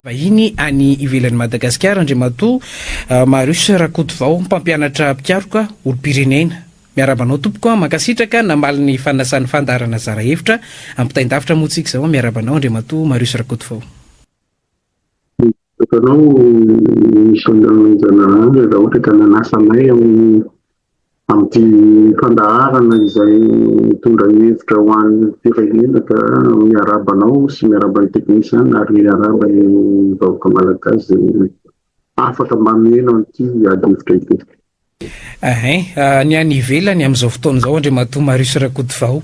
Vahiny any ivelan'i Madagasikara Andriamatoa Marius Rakotovao, mpampianatra mpikaroka, olom-pirenena. Miarahaba anao tompoko a, mankasitraka namaly ny fanasan'ny fandaharana zara hevitra ampitain-davitra moa tsika izao, miarahaba anao Andriamatoa Marius Rakotovao. Misaotra anao Michel Randrianjanahary raha ohatra ka nanasa anay amin'ny amin'ity fandaharana izay mitondra hevitra ho an'ny firenena ka miarahaba anao sy miarahaba ny teknisiana ary miarahaba ny vahoaka malagasy izay afaka mba miheno an'ity ady hevitra ity. Hein, ny any ivelany amin'izao fotoana izao Andriamatoa Marius Rakotovao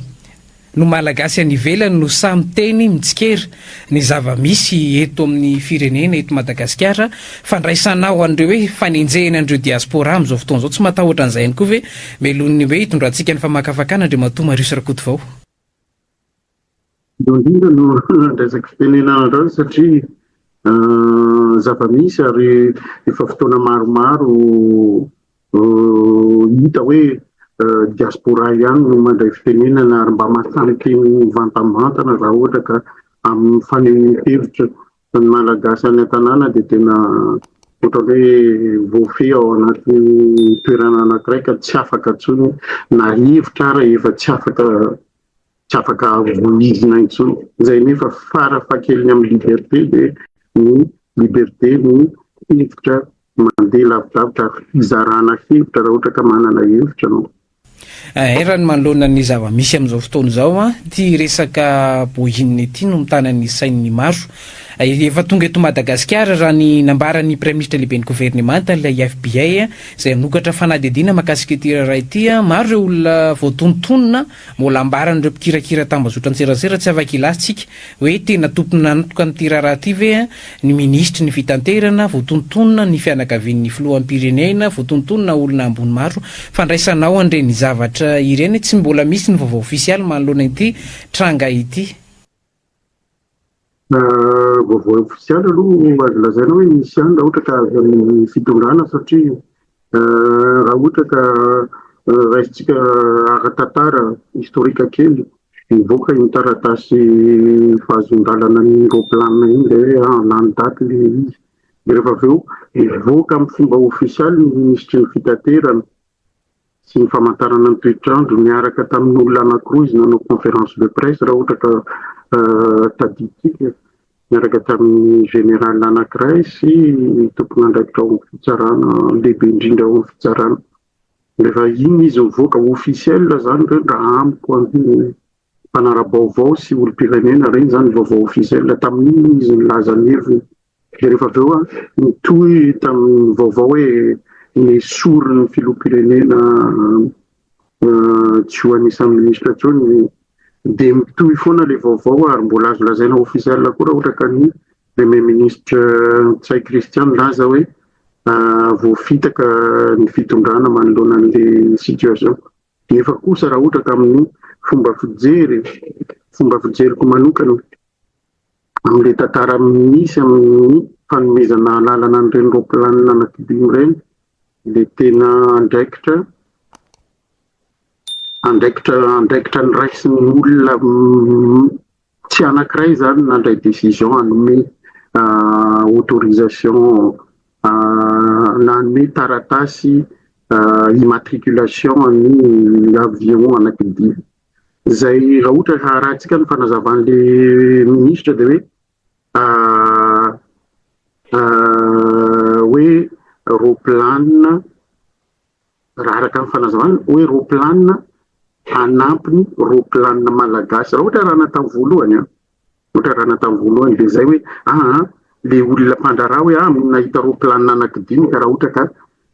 no Malagasy any ivelany no sahy miteny mitsikera ny zava-misy eto amin'ny firenena eto Madagasikara, fandraisanao an'ireo hoe fanenjehina an'ireo diaspora amin'izao fotoana izao, tsy matahotra an'izay ihany koa ve mialohan'ny hoe hitondrantsika ny famakafakana Andriamatoa Marius Rakotovao? Izao indrindra no andraisako fitenenana androany satria zava-misy ary efa fotoana maromaro hita hoe diaspora ihany no mandray fitenenana ary mba mahasahy miteny mivantambantana raha ohatra ka amin'ny fanehoan-kevitra ny Malagasy any an-tanàna dia tena ohatran'ny hoe voafehy ao anatin'ny toerana anankiray ka tsy afaka intsony na hevitra ara efa tsy afaka tsy afaka voizina intsony. Izay nefa fara fahakeliny amin'ny liberté dia ny liberté ny hevitra mandeha lavidavitra ary fizarana hevitra raha ohatra ka manana hevitra anao. Eh, raha ny manoloana ny zava-misy amin'izao fotoana izao, ity resaka Boeing ity no mitana ny sain'ny maro. Efa tonga eto Madagasikara raha ny nambaran'ny Praiminisitra lehiben'ny governemanta ilay FBI izay hanokatra fanadihadiana mahakasika ity raharaha ity. Maro ireo olona voatonontonona Mbola ambaran'ireo mpikirakira tambazotran-tserasera tsy afaka hilaza tsika hoe tena tompon'antoka amin'ity raharaha ity ve ny minisitry ny fitanterana, voatonontonona ny fianakavian'ny filoham-pirenena, voatonontonona olona ambony maro. Fandraisanao an'ireny zavatra ireny, tsy mbola misy ny vaovao ofisialy manoloana ity tranga ity. Vaovao ofisialy aloha azo lazaina hoe misy ihany raha ohatra ka avy amin'ny fitondrana satria raha ohatra ka raisintsika ara-tantara, historique kely, nivoaka iny taratasy fahazoan-dalana ny roplanina iny ilay hoe lany daty ilay izy. Dia rehefa avy eo nivoaka amin'ny fomba ofisialy ny minisitry ny fitaterana sy ny famantarana ny toetr'andro niaraka tamin'olona anankiroa izy nanao conférence de presse raha ohatra ka tadidintsika, niaraka tamin'ny général anankiray sy tompon'andraikitra ao amin'ny fitsarana, lehibe indrindra ao amin'ny fitsarana. Rehefa iny izy nivoaka officiel izany ireo raha amiko amin'ny mpanara-baovao sy olom-pirenena ireny izany vaovao officiel, tamin'iny izy nilaza ny heviny. Dia rehefa avy eo nitohy tamin'ny vaovao hoe nesorin'ny filoham-pirenena tsy ho anisan'ny minisitra intsony. Dia mitohy foana ilay vaovao ary mbola azo lazaina officiel koa raha ohatra ka ny premier ministre Ntsay Christian nilaza hoe voafitaka ny fitondrana manoloana an'ilay situation. Nefa kosa raha ohatra ka amin'ny fomba fijery, fomba fijeriko manokana, amin'ilay tantara misy amin'ny fanomezana alalana an'ireny roaplanina anankidimy ireny dia tena andraikitra andraikitra andraikitra noraisin'ny olona tsy anankiray izany nandray décision hanome autorisation nanome taratasy immatriculation ny avion anankidimy. Izay raha ohatra ka arahantsika ny fanazavan'ilay minisitra dia hoe hoe roaplanina raha araka ny fanazavana hoe roaplanina hanampy ny roaplanina malagasy. Raha ohatra arahana tamin'ny voalohany an, ohatra arahana tamin'ny voalohany dia izay hoe aa ilay olona mpandraharaha hoe aa nahita roaplanina anankidimy ka raha ohatra ka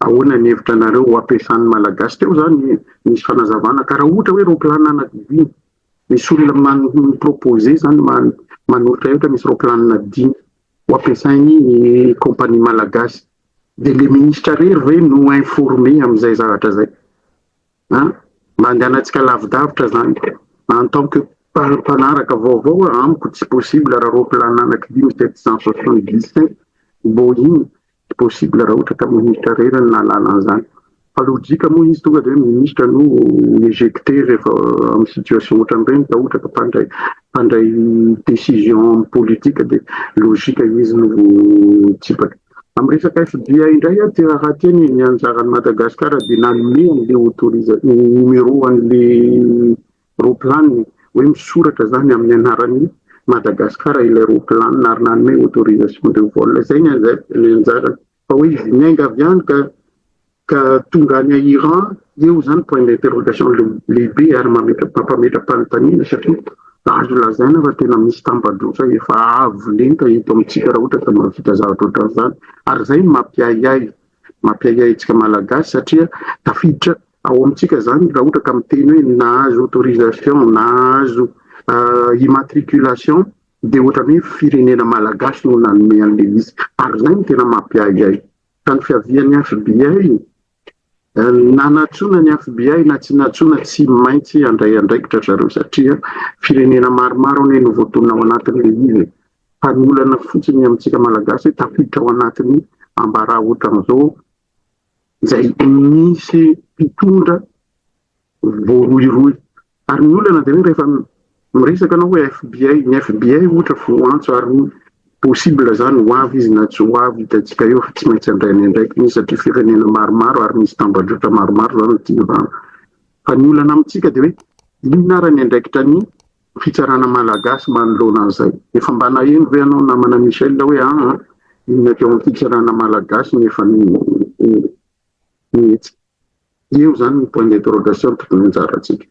Ahoana ny hevitra nareo ho ampiasan'ny Malagasy teo zany nisy fanazavana ka raha ohatra hoe roplanina anaky dimy misy olona man mi-proposer zany manolotra hevitra misy roplanina dimy ho ampiasainy ny compagnie malagasy de le ministra rery ve no informer amizay zavatra zay an mba andehanantsika lavidavitra zany en tant que mpanaraka vaovao amiko tsy possible raha roplanina anaky dimy 777 Boeing Tsy possible raha ohatra ka minisitra irery no nahalala an'izany. Fa lojika moa izy tonga dia hoe ministra no éjecté rehefa amin'ny situation ohatran'ireny ka ohatra ka mpandray mpandray décision politique dia logika izy no tsipaka. Amin'ny resaka FBI indray a, tena raha teny ny anjaran'i Madagasikara dia nanome an'le autorisa numéro an'le roplaniny, hoe misoratra zany amin'ny anaran'ny Madagasikara ilay roplanina ary nanome autorisation de vol. Zay ny anjarany. Fa hoe izy niainga avy any ka tonga any Iran, eo zany point d'interrogation lehibe ary mametra mampametra-panontaniana, satria azo lazaina fa tena misy tambadrotra efa avo lenta eto amintsika raha ohatra ka mahavita zavatra ohatran'izany. Ary zay no mampiahiahy antsika Malagasy, satria tafiditra ao amintsika zany raha ohatra ka miteny hoe nahazo autorisation, nahazo immatriculation, dia ohatran'ny hoe firenena malagasy no nanome an'le izy. Ary zay no tena mampiahiahy. Ka ny fiavian'ny FBI, na nantsoina ny FBI na tsy nantsoina, tsy maintsy handray andraikitra zareo, satria firenena maromaro anie no voatonona ao anatin'le izy. Fa ny olana fotsiny amintsika Malagasy hoe tafiditra ao anatin'ny ambara ohatran'izao izay misy mpitondra voarohirohy. Ary ny olana dia hoe rehefa miresaka anao hoe FBI, ny FBI ohatra voantso ary possible zany ho avy izy na tsy ho avy, hitantsika eo, fa tsy maintsy handray ny andraikiny izy satria firenena maromaro ary misy tambadrotra maromaro zany ny tiana. Fa ny olana amintsika dia hoe inona ara ny andraikitra ny fitsarana malagasy manoloana an'izay? Efa mba naheno ve ianao, namana Michel, hoe inona teo amin'ny fitsarana malagasy no efa nihetsika? Eo zany ny point d'interrogation tokony anjarantsika.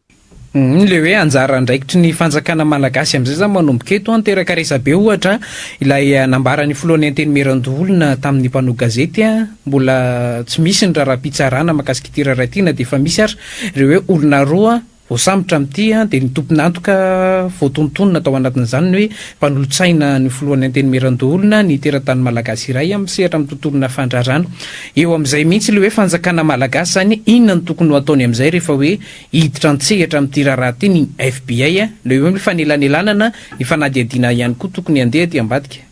Le hoe anjara andraikitry ny fanjakana malagasy amin'izay zany manomboka eto, niteraka resabe ohatra ilay nambaran'ny filohan'ny Antenimierandoholona tamin'ny mpanao gazety, mbola tsy misy ny raharaham-pitsarana mahakasika ity raharaha ity na dia efa misy ary ireo hoe olona roa voasambotra amin'ity, dia ny tompon'antoka voatonontonona tao anatin'izany ny hoe mpanolotsaina ny filohan'ny Antenimierandoholona, ny teratany malagasy iray amin'ny sehatra amin'ny tontolona fandraharahana. Eo amin'izay mihitsy ilay hoe fanjakana malagasy izany, inona no tokony ho ataony amin'izay rehefa hoe hiditra an-tsehatra amin'ity raharaha ity ny FBI? Ilay hoe fanelanelanana ny fanadihadiana ihany koa tokony handeha aty ambadika.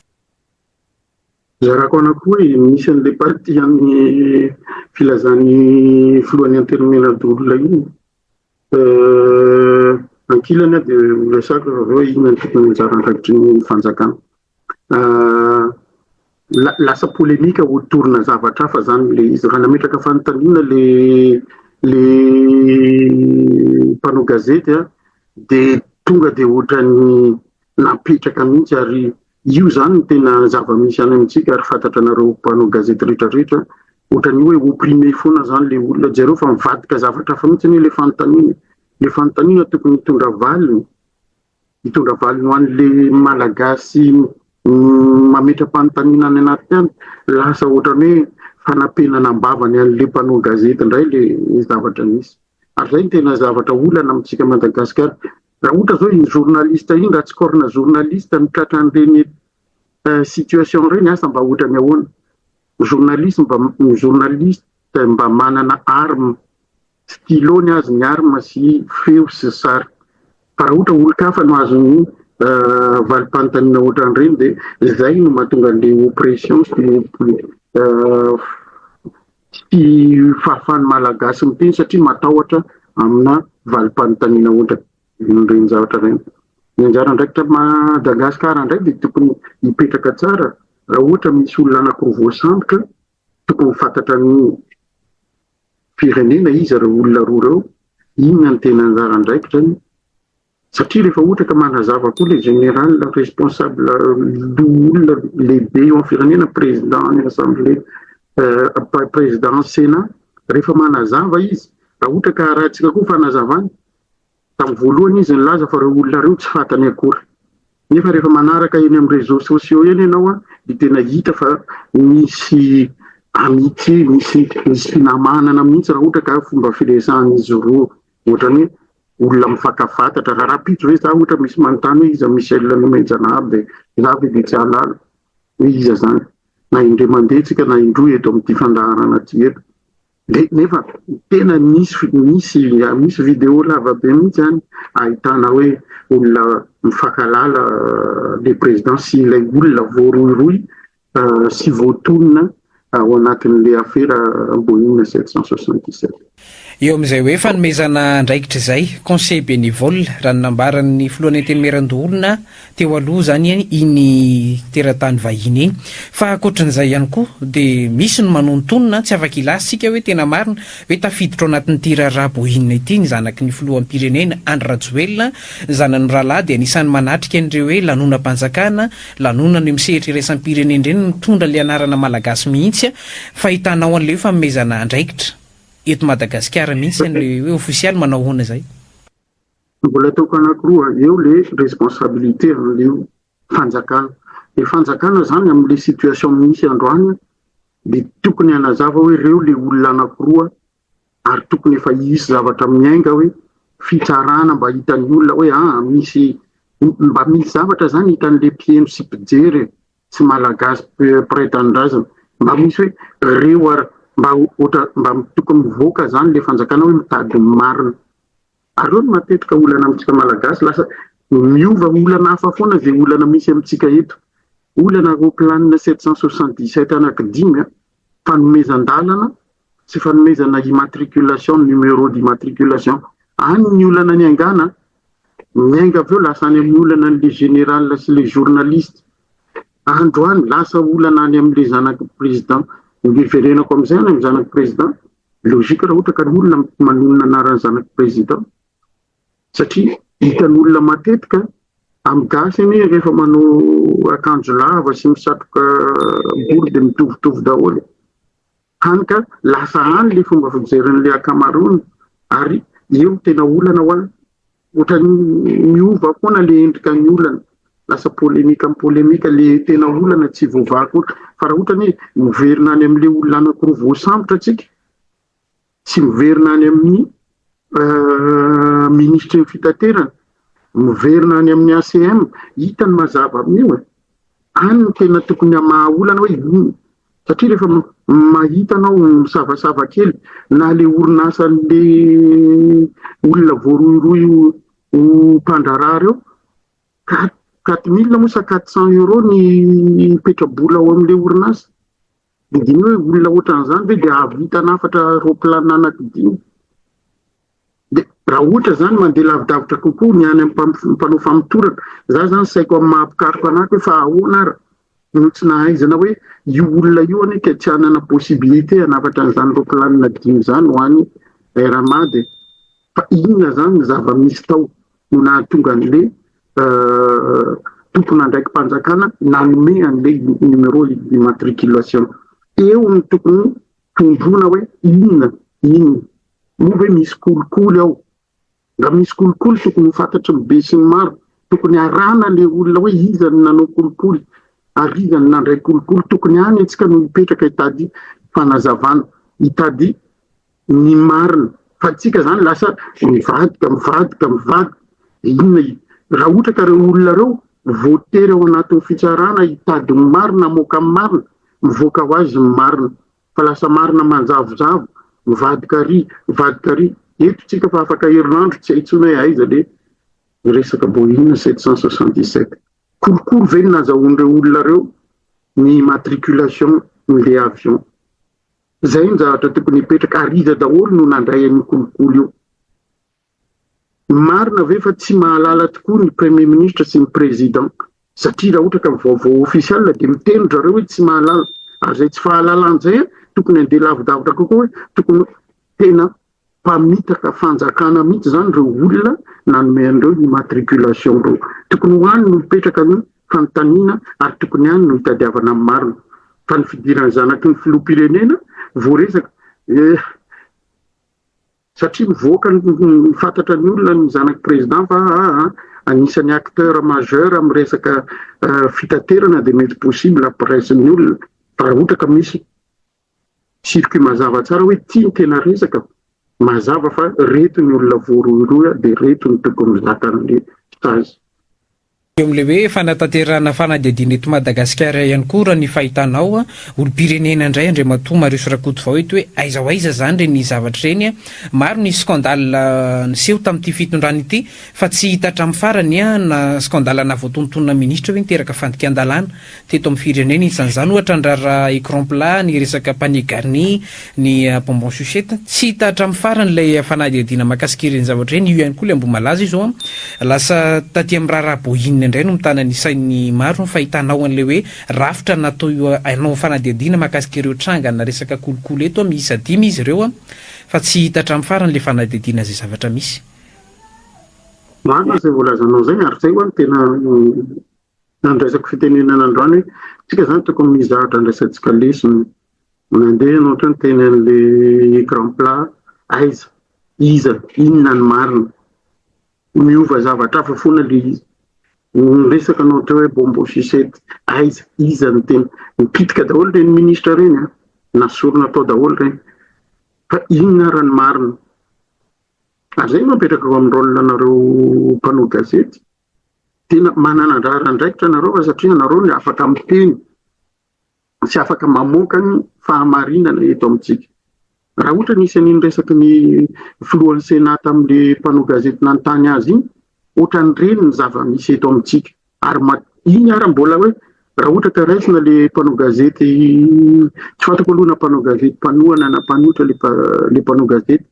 Zarako anankiroa e, misy an'ilay partie amin'ny filazan'ny filohan'ny Antenimierandoholona iny. Ankilany aho dia horesahako avy eo hoe inona no tokony anjara andraikitry ny fanjakana. Lasa polémique autour-na zavatra hafa zany le izy. Raha nametraka fanontaniana le mpanao gazety a, dia tonga dia ohatran'ny napetraka mihitsy. Ary io zany no tena zava-misy any amintsika, ary fantatra anareo mpanao gazety rehetrarehetra, ohatran'ny hoe opprimé foana zany le olona. Jereo fa mivadika zavatra hafa mihitsy anie le fanontaniana. Le fanontaniana tokony hitondra valiny, hitondra valiny ho an'le Malagasy mametra-panontaniana any anaty any, lasa ohatran'ny hoe fanapenana am-bavany an'le mpanao gazety indray le zavatra misy. Ary zay no tena zavatra olana amintsika Madagasikara. Raha ohatra zao iny journaliste iny, raha tsy corps-na journaliste no tratran'ireny situation ireny, asa mba ohatran'ny ahoana. Journaliste mba, ny journaliste mba manana arme, stylo ny azy ny arme sy feo sy sary. Fa raha ohatra olon-kafa no azon'ny valim-panontaniana ohatran'ireny, dia izay no mahatonga an'ilay oppression sy tsy fahafahan'ny Malagasy miteny, satria matahotra amina valim-panontaniana ohatran'ireny zavatra ireny. Ny anjara andraikitra Madagasikara indray dia tokony hipetraka tsara. Raha ohatra misy olona anankiroa voasambotra, tokony ho fantatra ny firenena iza ireo olona roa ireo, inona ny tena anjara andraikitrany, satria rehefa ohatra ka manazava koa le général responsable, loholona lehibe eo amin'ny firenena, président ny assemblée, président sénat, rehefa manazava izy, raha ohatra ka arahantsika koa fanazavany, tamin'ny voalohany izy nilaza fa ireo olona ireo tsy fantany akory. Nefa rehefa manaraka eny amin'ny réseaux sociaux eny ianao a, dia tena hita fa misy amitié, misy finamanana mihitsy raha ohatra ka fomba firesahan'izy roa, ohatran'ny hoe olona mifankafantatra. Raha rahampitso ve za ohatra misy manontany hoe iza Michel Nomenjanahary, dia za ve dia tsy hahalala hoe iza zany? Na indray mandeha tsika na indroa eto amin'ity fandaharana ity eto. Dia nefa tena misy vidéo lava be mihitsy any ahitana hoe olona mifankahalala le président sy ilay olona voarohirohy sy voatonona. Ao anatin'ilay afera Boeing 777. Eo amin'izay hoe fanomezana andraikitra izay, conseil bénévole, raha ny nambaran'ny filohan'ny Antenimierandoholona teo aloha izany iny teratany vahiny iny. Fa ankoatran'izay ihany koa dia misy ny manonontonona, tsy afaka hilaza isika hoe tena marina hoe tafiditra ao anatin'ity raharaha Boeing ity ny zanaky ny filoham-pirenena Andry Rajoelina, ny zanany mirahalahy dia anisan'ny manatrika an'ireo hoe lanonam-panjakana Lanonana eo amin'ny sehatra iraisam-pirenena ireny mitondra ilay anarana malagasy mihitsy fahitanao an'ilay hoe fanomezana andraikitra eto Madagasikara mihitsy an'ilay hoe ofisialy manao ahoana izay? Mbola ataoko anankiroa eo le responsabilité an'ilay fanjakana. Le fanjakana zany amin'le situation misy androany dia tokony hanazava hoe reo le olona anankiroa ary tokony efa hisy zavatra miainga hoe fitsarana mba hitan'ny olona hoe ah misy mba misy zavatra zany hitan'le mpiheno sy mpijery e, tsy malagasy mpiray tanindrazana mba misy hoe reo ary mba ohatra mba tokony mivoaka zany le fanjakana hoe mitady ny marina ary eo no matetika olana amintsika malagasy lasa miova olana hafa foana zay olana misy amintsika eto olana roplanina 777 anaky dimy a fanomezan-dalana sy fanomezana immatriculation, numéro d'immatriculation any ny olana ny angana miainga avy eo lasa any amin'ny olana an'le général sy le journaliste androany lasa olana any amin'le zanaky président. Miverenako am'izay any amin'ny zanaky président, logique raha ohatra ka ny olona manonona anaran'ny zanaky président satria hitan'olona matetika amin'ny gasy anie rehefa manao akanjo lava sy misatroka bory de mitovitovy daholo hany ka lasa any le fomba fijerin'le ankamaroany ary eo tena olana ho a ohatrany miova foana le endrika ny olana lasa polémique amy polémique le tena olana tsy voavaha koa. Fa raha ohatra ny hoe miverina any amin'le olona anankiroa voasambotra atsika tsy miverina any amin'ny ministry ny fitaterana, miverina any amin'ny ACM hitany mazava amin'io e any ny tena tokony hamaha olana hoe inona satria rehefa mahita anao misavasava kely na le orinasan'le olona voarohirohy ho mpandraharaha reo 4 4000 moa sa 400 euros ny petrabola ao amin'le orinasa de diny hoe olona ohatran'izany ve de ahavita nafatra roplanina anaky dimy de raha ohatra zany mandeha lavidavitra kokoa ny any amin'ny mpanao famotorana za zany saiko amin'ny maha-mpikaroka anaky hoe fa ahoana ara no tsy nahaizana hoe io olona io anie ka tsy hanana possibilité hanafatra an'izany roplanina dimy zany ho any Air Mad fa inona zany ny zava-misy tao no nahatonga an'le tompon'andraiki-panjakana nanome an'le numéro d'immatriculation eo ny tokony tondrona hoe inona inona moa ve misy kolikoly ao raha misy kolikoly tokony ho fantatry ny be sy ny maro tokony arana le olona hoe iza no nanao kolikoly ary iza no nandray kolikoly tokony any antsika no hipetraka hitady fanazavana hitady ny marina fa tsika zany lasa mivadika mivadika mivadika inona raha ohatra ka reo olona reo voatery ao anatin'ny fitsarana hitady ny marina amoaka ny marina mivoaka ho azy ny marina fa lasa marina manjavozavo mivadika ry mivadika ry eto tsika fa afaka herinandro tsy haintsony hoe aiza le resaka Boeing 777 kolikoly ve ny nazahoan'ireo olona reo ny immatriculation le avion zay ny zavatra tokony hipetraka ary iza daholo no nandray an'io kolikoly io marina ve fa tsy mahalala tokoa ny premier ministre sy ny président satria raha ohatra ka vaovao ofisial de miteny zareo hoe tsy mahalala ary zay tsy fahalalan'izay a tokony andeha lavidavitra kokoa hoe tokony tena mpamitaka fanjakana mihitsy zany reo olona nanome an'ireo immatriculation reo tokony ho any no hipetraka ny fanontaniana ary tokony any no hitadiavana amin'ny marina fa ny fidiran'ny zanaky ny filoham-pirenena voaresaka satria mivoaka ny fantatra ny olona ny zanaky président fa aa anisan'ny acteur majeur amin'ny resaka fitaterana de mety possible ampiraisin'ny olona fa raha ohatra ka misy circuit mazava tsara hoe tia ny tena resaka mazava fa reto ny olona voarohirohy de reto ny tokony mizaka an'le sazy. Eo amin'ilay hoe fanatanterahana fanadihadiana eto Madagasikara ihany koa raha ny fahitanao, olom-pirenena indray Andriamatoa Marius Rakotovao eto hoe aiza ho aiza izany ireny zavatra ireny. Maro ny scandale niseho tamin'ity fitondrana ity fa tsy hita hatramin'ny farany na scandale nahavoatonontonona minisitra hoe niteraka fandikan-dalàna teto amin'ny firenena. Isan'izany ohatra ny raharaha écran plat, ny resaka panier garni, ny bonbon sucette. Tsy hita hatramin'ny farany ilay fanadihadiana mahakasika ireny zavatra ireny. Io ihany koa ilay Ambohimalaza izao an. Lasa taty amin'ny raharaha Boeing indray no mitana ny sain'ny maro ny fahitanao an'ilay hoe rafitra natao hanao fanadihadiana mahakasika ireo trangana resaka kolikoly eto. Miisa dimy izy ireo an, fa tsy hita hatramin'ny farany ilay fanadihadiana izay zavatra misy. Marina izay voalazanao izay ary izay ho'a no tena nandraisako fitenenana androany hoe tsika izany tokony mizahatra andraisantsika lesona. Nandeha ianao teo niteny an'le écran plat, aiza, iza, inona ny marina. Miova zavatra hafa foana le izy. Niresaka anao teo hoe bonbon sucette, aiza, iza no tena. Nipitika daholo ireny ministra ireny an, nasorina tao daholo ireny. Fa inona ary ny marina? Ary izay no apetrako amin'ny rôle anareo mpanao gazety. Tena manana anjara andraikitra nareo fa satria nareo no afaka miteny sy afaka mamoaka ny fahamarinana eto amintsika. Raha ohatra nisy an'iny resaky ny filohan'ny Sénat tamin'le mpanao gazety nanontany azy iny, ohatran'ireny ny zava-misy eto amintsika. Ary iny ary mbola hoe raha ohatra ka raisina le mpanao gazety, tsy fantako aloha na mpanao gazety mpanohana na mpanohitra le mpanao gazety,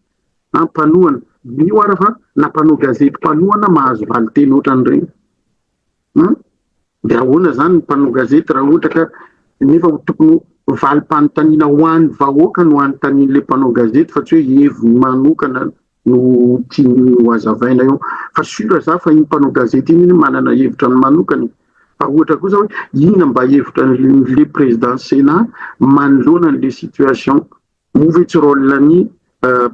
na mpanohana, io ary fa na mpanao gazety mpanohana mahazo valin-teny ohatran'ireny. Hum? Dia ahoana izany ny mpanao gazety raha ohatra ka nefa ho tokony ho valim-panontaniana ho an'ny vahoaka no anontanian'ilay mpanao gazety fa tsy hoe heviny manokana no tiany ho hazavaina eo. Fa sûr za fa iny mpanao gazety iny manana hevitra ny manokana e. Fa ohatra kosa hoe inona mba hevitra an'ilay président Sénat manoloana an'ilay situation. Moa ve tsy rôle ny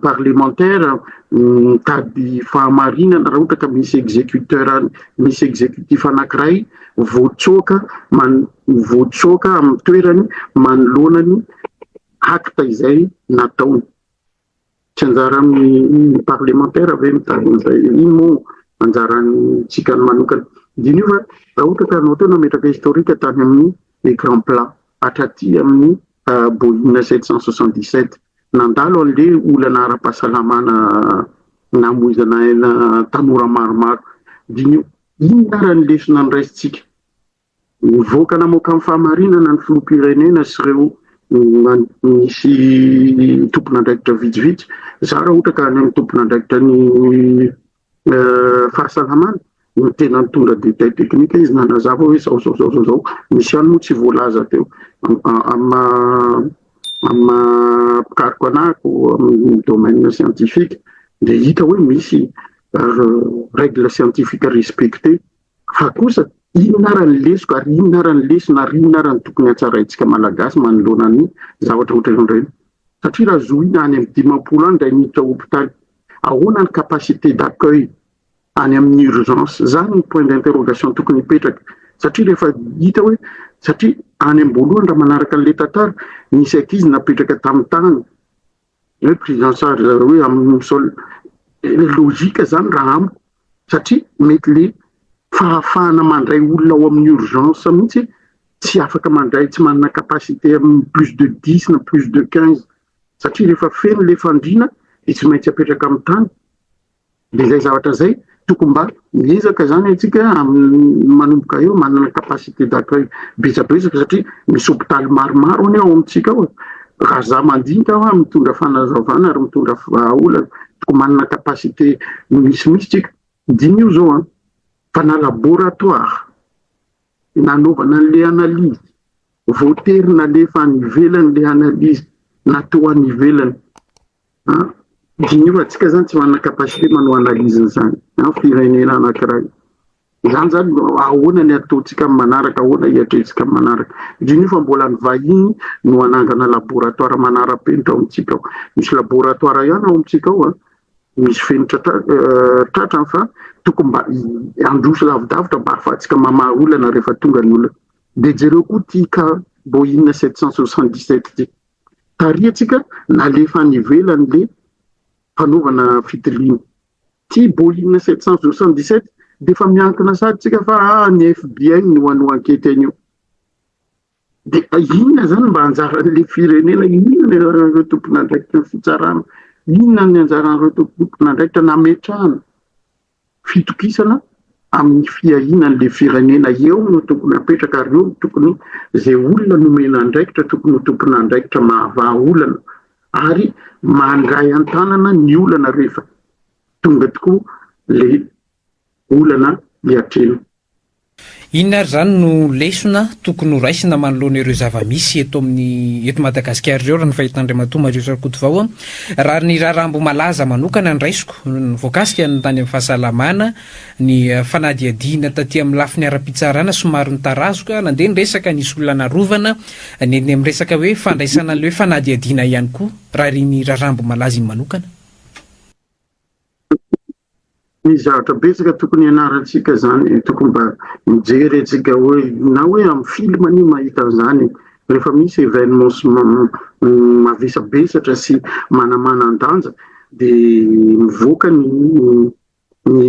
parlementaire mitady fahamarinana raha ohatra ka misy executeur misy executif anankiray voatsoaka man- voatsoaka amin'ny toerany manoloana ny acte izay nataony. Tsy anjaran'ny parlementaire ve mitady an'izay? Iny moa anjarantsika manokana. Diniho fa raha ohatra ka anao teo nametraka historique tany amin'ny écran plat hatraty amin'ny Boeing 777. Nandalo an'ilay olana ara-pahasalamana namoizana aina tanora maromaro. Diniho, inona ary ny lesona noraisintsika? Nivoaka namoaka ny fahamarinana ny filoham-pirenena sy ireo nisy tompon'andraikitra vitsivitsy. Za raha ohatra ka any amin'ny tompon'andraikitra ny fahasalamana no tena nitondra détail technique izy nanazava hoe zao zao zao zao zao. Misy ihany moa tsy voalaza teo amin'ny maha amin'ny maha mpikaroka anahako amin'ny domaine scientifique dia hita hoe misy règle scientifique respectée. Fa kosa inona ary ny lesoka ary inona ary ny lesona ary inona ary ny tokony hatsaraintsika malagasy manoloana ny zavatra ohatran'ireny. Satria raha zohiana any amin'ny 50 any indray miditra hopitaly, ahoana ny capacité d'accueil any amin'ny urgence? Izany ny point d'interrogation tokony hipetraka. Satria rehefa hita hoe, satria any am-boalohany raha manaraka an'ilay tantara, nisy ankizy napetraka tamin'ny tany, hoe prise en charge hoe amin'ny sol, logique zany raha amiko satria mety le fahafahana mandray olona ao amin'ny urgence mihitsy tsy afaka mandray, tsy manana capacité amin'ny plus de 10 na plus de 15 satria rehefa feno le fandriana dia tsy maintsy apetraka amin'ny tany. Dia izay zavatra izay tokony mba miezaka izany antsika amin'ny manomboka eo manana capacité d'accueil betsabetsaka satria misy hopitaly maromaro anie ao amintsika ao e. Raha za mandinika aho mitondra fanazavana ary mitondra vahaolana, tokony manana capacité misimisy tsika. Diniho izao an, fa na laboratoire nanaovana an'ilay analyse, voatery nalefa any ivelany ilay analyse, natao any ivelany. Diniho fa tsika zany tsy manana capacité manao analyse an'izany an, firenena anankiray. Izany zany ahoana ny ataontsika amin'ny manaraka, ahoana hiatrehantsika amin'ny manaraka. Diniho fa mbola ny vahiny no hanangana laboratoire manara-penitra ao amintsika ao. Misy laboratoire ihany ao amintsika ao an, misy fenitra tratrany fa tokony mba handroso lavidavitra mba ahafahantsika mamaha olana rehefa tonga ny olana. Dia jereo koa ity cas Boeing 777 ity. Tarihantsika nalefa any ivelany le fanaovana fitiliana. Ty Boeing 777 Dia efa miankina sady tsika fa ah ny FBI no hanao enquête an'io. Dia inona izany mba anjaran'ilay firenena, inona ny anjaran'ireo tompon'andraikitry ny fitsarana, inona ny anjaran'ireo tompon'andraikitra nametrahana fitokisana amin'ny fiahiana an'ilay firenena. Eo no tokony hapetraka ary eo no tokony izay olona nomena andraikitra tokony ho tompon'andraikitra mahavaha olana ary mandray an-tanana ny olana rehefa tonga tokoa ilay olana hiatrehina. Inona ary izany no lesona tokony ho raisina manoloana ireo zava-misy eto amin'ny eto Madagasikara ireo raha ny fahitan'Andriamatoa Marius Rakotovao? Raha ny raharaha Ambohimalaza manokana no raisiko, ny voakasika ny tany amin'ny fahasalamana, ny fanadihadiana taty amin'ny lafiny ara-pitsarana somary nitarazoka, nandeha ny resaka nisy olona narovana, ny eny amin'ny resaka hoe fandraisana an'ilay hoe fanadihadiana ihany koa raha iny raharaha Ambohimalaza iny manokana. Misy zavatra betsaka tokony hianarantsika izany, tokony mba mijery antsika hoe na hoe amin'ny film anie mahita an'izany rehefa misy événements mavesabesatra sy manamanan-danja dia mivoaka ny ny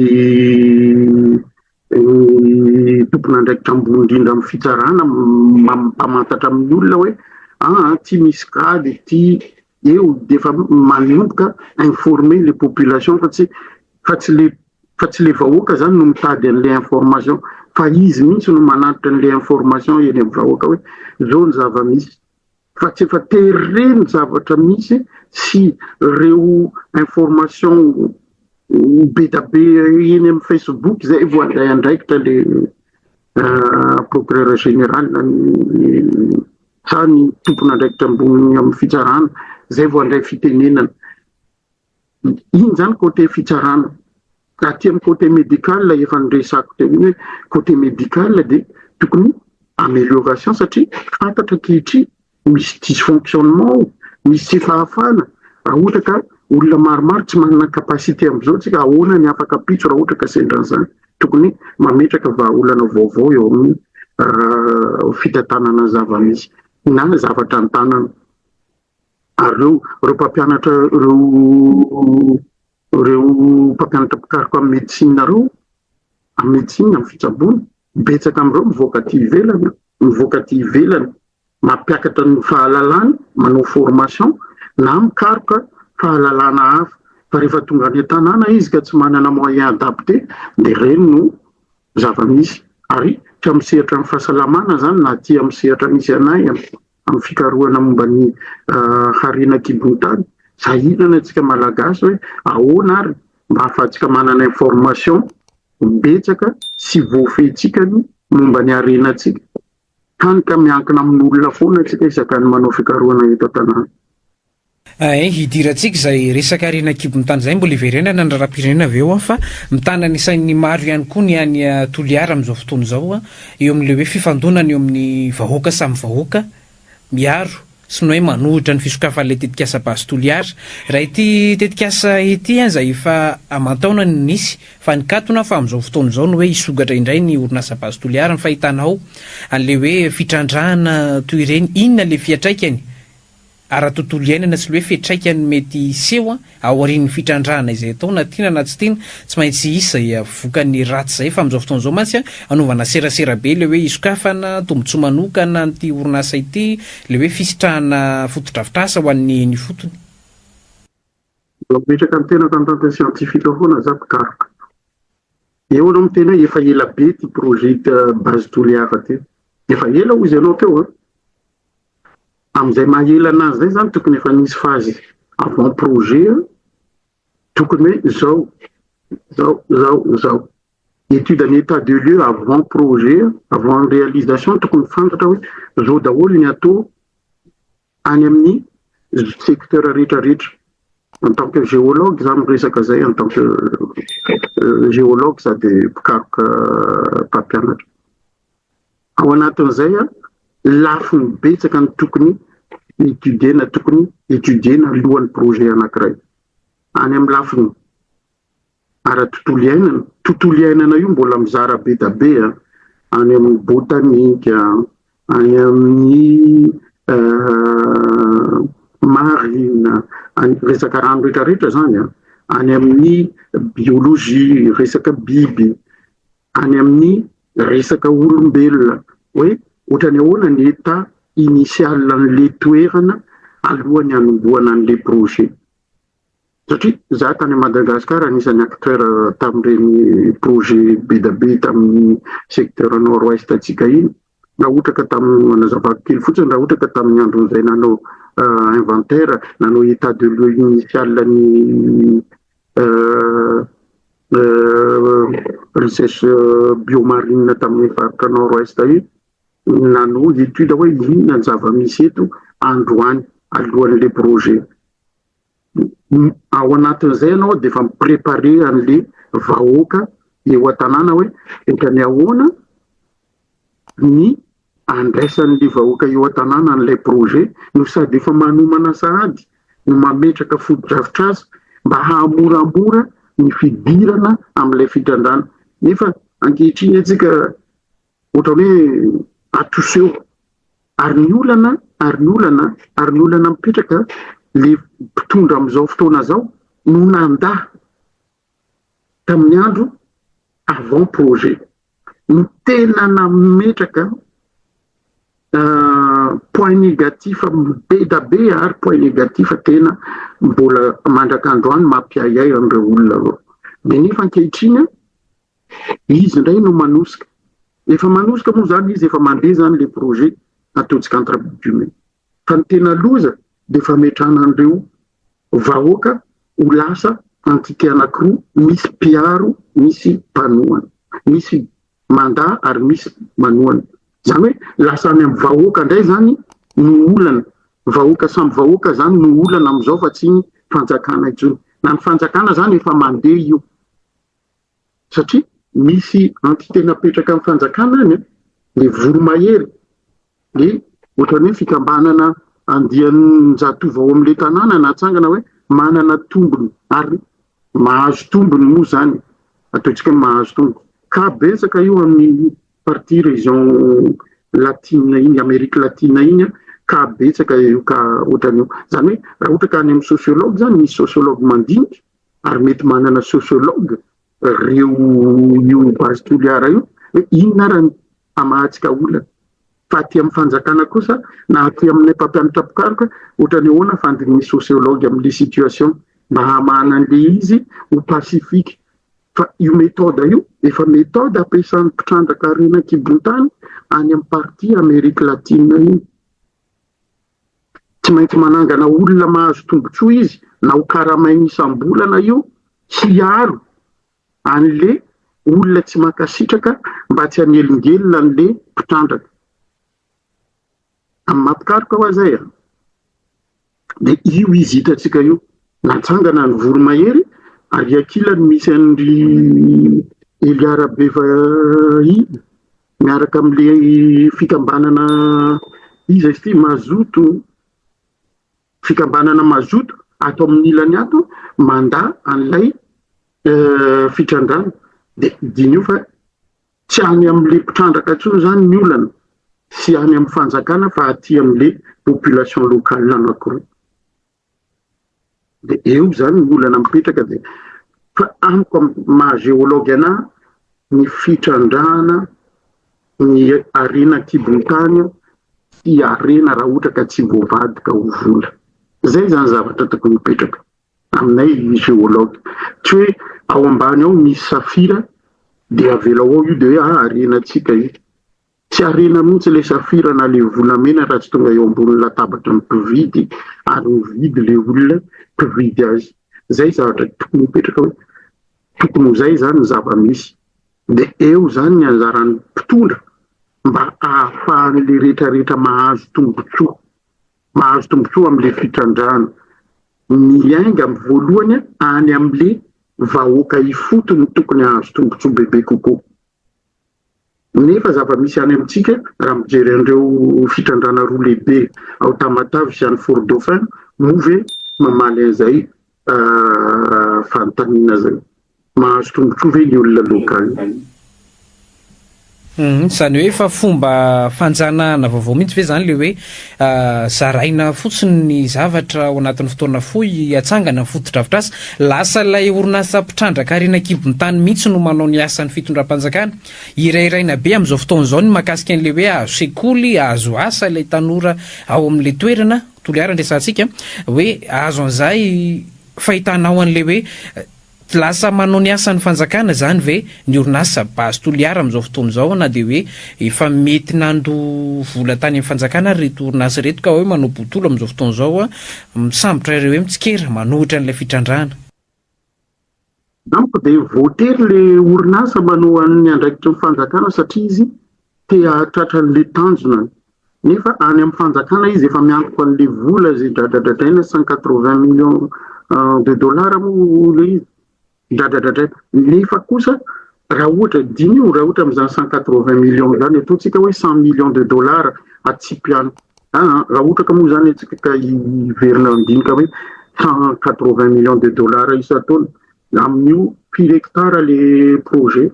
ny tompon'andraikitra ambony indrindra amin'ny fitsarana mampamantatra amin'ny olona hoe aa ty misy grade ty eo dia efa manomboka informer les populations fa tsy fa tsy le fa tsy le vahoaka zany no mitady an'le information fa izy mihitsy no manatitra an'le information eny amin'ny vahoaka hoe zao ny zava-misy. Fa tsy efa tereny zavatra misy sy reo information be da be eny amin'ny facebook zay vao handray andraikitra le procureur général sa ny tompon'andraikitra ambony amin'ny fitsarana zay vao handray fitenenana. Iny zany côté fitsarana. Aty amin'ny côté médical efa niresako teo iny hoe côté médical dia tokony amélioration satria fantatra ankehitriny misy dysfonctionnement ao, misy tsy fahafahana raha ohatra ka olona maromaro tsy manana capacité amin'izao tsika ahoana ny afaka ampitso raha ohatra ka sendra an'izany. Tokony mametraka vahaolana vaovao eo amin'ny fitantanana ny zava-misy na zavatra an-tanana. Ary ireo ireo mpampianatra ireo ireo mpampianatra mpikaroka amin'ny médecine ireo, amin'ny médecine, amin'ny fitsaboana, betsaka amin'ireo mivoaka aty ivelany, mivoaka aty ivelany, mampiakatra ny fahalalany, manao formation na mikaroka fahalalana hafa. Fa rehefa tonga any an-tanàna izy ka tsy manana moyen adapté dia ireny no zava-misy. Ary tsy amin'ny sehatra ny fahasalamana izany na aty amin'ny sehatra misy anay amin'ny fikarohana momba ny harena an-kibon'ny tany, sahirana antsika Malagasy hoe ahoana ary mba ahafahantsika manana information betsaka sy voafehintsika ny momba ny harenantsika. Hany ka miankina amin'olona foana antsika isaka ny manao fikarohana eto an-tanàna. Ein, hidirantsika izay resaka harena an-kibon'ny tany izay, mbola hiverenana ny raharaham-pirenena avy eo fa mitana ny sain'ny maro ihany koa ny any Toliara amin'izao fotoana izao, eo amin'ilay hoe fifandonana eo amin'ny vahoaka samy vahoaka, miaro sy ny hoe manohitra ny fisokafan'ilay tetikasa Base Toliara. Raha ity tetikasa ity izay efa aman-taonany no nisy fa nikatona fa amin'izao fotoana izao no hoe hisokatra indray ny orinasa Base Toliara, ny fahitanao an'ilay hoe fitrandrahana toy ireny, inona ilay fiantraikany? ara-tontolo iainana sy le hoe fiantraikany mety hiseho aorian'ny fitrandrahana izay atao na tiana na tsy tiana, tsy maintsy hisy izay vokany ratsy izay fa amin'izao fotoana izao mantsy anaovana serasera be le hoe hisokafana tombotsoa manokana an'ity orinasa ity, le hoe fisitrahana fotodrafitrasa ho an'ny eny ifotony. Mbola mipetraka ny tenako en tant que scientifique foana za mpikaroka. Eo anao miteny hoe efa ela be ity projet base Toliara ity. Efa ela hozy ianao teo an. Amin'izay maha ela anazy izay zany tokony efa nisy phase avant projet tokony hoe zao, zao, zao, zao. Étude en état de lieu avant projet, avant réalisation tokony fantatra hoe zao daholo ny atao any amin'ny secteur rehetra rehetra. En tant que géologue za miresaka zay en tant que géologue sady mpikaroka mpampianatra. Ao anatin'izay, lafiny betsaka no tokony étudier-na, tokony étudier-na alohan'ny projet anankiray. Any amin'ny lafiny ara-tontolo iainana, tontolo iainana io mbola mizara be dia be an, any amin'ny botanique, any amin'ny marine, any resaka rano rehetra rehetra izany an, any amin'ny biologie, resaka biby. any amin'ny resaka olombelona hoe ohatrany ahoana ny état initial an'le toerana alohan'ny hanombohana an'le projet. Satria za tany Madagasikara anisan'ny acteur tamin'ireny projet be da be tamin'ny secteur nord-ouest atsika iny. Raha ohatra ka tamin'ny, manazavako kely fotsiny, raha ohatra ka tamin'ny andron'izay nanao inventaire, nanao état de lieu initial ny richesse biomarine tamin'ny faritra nord-ouest iny, nanao étude hoe inona ny zava-misy eto androany alohan'le projet. Ao anatin'izay ianao dia efa mi-préparer an'le vahoaka eo an-tanàna hoe ohatrany ahoana ny andraisan'le vahoaka eo an-tanàna an'ilay projet, no sady efa manomana sahady no mametraka fotodrafitrasa mba hahamoramora ny fidirana amin'ilay fitrandrahana. Nefa ankehitriny antsika ohatrany hoe atoseho ary ny olana ary ny olana ary ny olana mipetraka, le mpitondra amin'izao fotoana izao no nandà tamin'ny andro avant projet no tena nametraka point négatif be da be, ary point négatif tena mbola mandrak'androany mampiahiahy an'ireo olona ireo. De nefa ankehitriny izy indray no manosika, efa manosika moa zany izy, efa mandeha zany le projet ataontsika entre guillemets. Fa ny tena loza de fametrahana an'ireo vahoaka ho lasa entité anankiroa, misy mpiaro, misy mpanohana, misy mandà ary misy manohana. Zany hoe lasa any amin'ny vahoaka indray zany no olana, vahoaka samy vahoaka zany no olana amin'izao fa tsy ny fanjakana intsony. Na ny fanjakana zany efa mandeha io satria misy entité napetraka amin'ny fanjakana any, le voromahery, le ohatran'ny hoe fikambanana andian-jatovo ao amin'le tanàna natsangana hoe manana tombony ary mahazo tombony moa zany, ataontsika hoe mahazo tombony ka betsaka io amin'ny partie région latine iny, Amérique latine iny, ka betsaka io ka ohatran'io. Zany hoe raha ohatra ka any amin'ny sociologue zany, misy sociologue mandinika ary mety manana sociologue reo io Base Toliara io hoe inona ary ny hamahantsika olana. Fa aty amin'ny fanjakana kosa na aty aminay mpampianatra mpikaroka, ohatrany ahoana fandinihin'ny sociologue amin'le situation mba hamahana an'le izy ho pacifique? Fa io méthode io efa méthode ampiasan'ny mpitrandraka harena an-kibon-tany any amin'ny partie Amérique latine iny. Tsy maintsy manangana olona mahazo tombontsoa izy, na ho karamainy isam-bolana io, hiaro an'le olona tsy mankasitraka mba tsy hanelingelina an'le mpitrandraka. Amin'ny maha mpikaroka ho aza e, dia io izy hitantsika io, natsangana ny voromahery ary ankilany misy an'ry Elia Rabevahiny miaraka amin'le fikambanana, iza izy ity, Mazoto, fikambanana Mazoto ato amin'ny ilany ato mandà an'ilay fitrandrana. Dia dinio fa tsy any amin'le mpitrandraka intsony zany ny olana sy any amin'ny fanjakana fa aty amin'le population locale anankiroa. Dia eo zany ny olana mipetraka. Dia fa amiko, amin'ny maha géologue anahy, ny fitrandrahana ny harena an-kibon-tany sy harena raha ohatra ka tsy voavadika ho vola, zay zany zavatra tokony hipetraka aminay géologue. Tsy hoe ao ambany ao misy safira dia avelao ao io dia hoe ah, harenantsika io. Tsy harena mihitsy ilay safira na le volamena raha tsy tonga eo ambony latabatra ny mpividy ary mividy le olona mpividy azy. Zay zavatra tokony hipetraka hoe tokony ho zay zany ny zava-misy. Dia eo zany ny anjaran'ny mpitondra mba ahafahan'le rehetrarehetra mahazo tombontsoa, mahazo tombontsoa amin'le fitrandrahana. Miainga amin'ny voalohany any amin'le vahoaka ifotony tokony hahazo tombontsoa bebe kokoa. Nefa zava-misy any amintsika, raha mijery an'ireo fitrandrahana roa lehibe ao Tamatave sy any Fort Dauphin, moa ve mamaly an'izay fanontaniana izay? Mahazo tombontsoa ve ny olona local? Izany hoe efa fomba fanjanahana vaovao mihitsy ve izany ilay hoe zaraina fotsiny ny zavatra ao anatin'ny fotoana fohy hatsangana ny fotodrafitrasa? Lasa ilay orinasa mpitrandraka harena an-kibon'ny tany mihitsy no manao ny asan'ny fitondram-panjakana. Hirairaina be amin'izao fotoana izao ny mahakasika an'ilay hoe azo sekoly, azo asa ilay tanora ao amin'ilay toerana, Toliara no resahantsika, hoe azo an'izay fahitanao an'ilay hoe Lasa manao ny asan'ny fanjakana izany ve ny orinasa Base Toliara amin'izao fotoana izao na dia hoe efa mety nandoa vola tany amin'ny fanjakana ary ireto orinasa ireto ka hoe manao botolo amin'izao fotoana izao misambotra ireo hoe mitsikera manohitra an'ilay fitrandrahana. Amiko dia voatery le orinasa manao an'ny andraikitry ny fanjakana satria izy te hahatratra an'le tanjona nefa any amin'ny fanjakana izy efa miantoka an'le vola izay dradradradraina 180 millions de dollars moa le izy dradradradraina nefa kosa raha ohatra diniho raha ohatra amin'izany 180 millions zany ataontsika hoe 100 millions de dollars atsipy any raha ohatra ka moa zany antsika ka hiverina handinika hoe 180 millions de dollars isan-taona amin'io firy hectare le projet.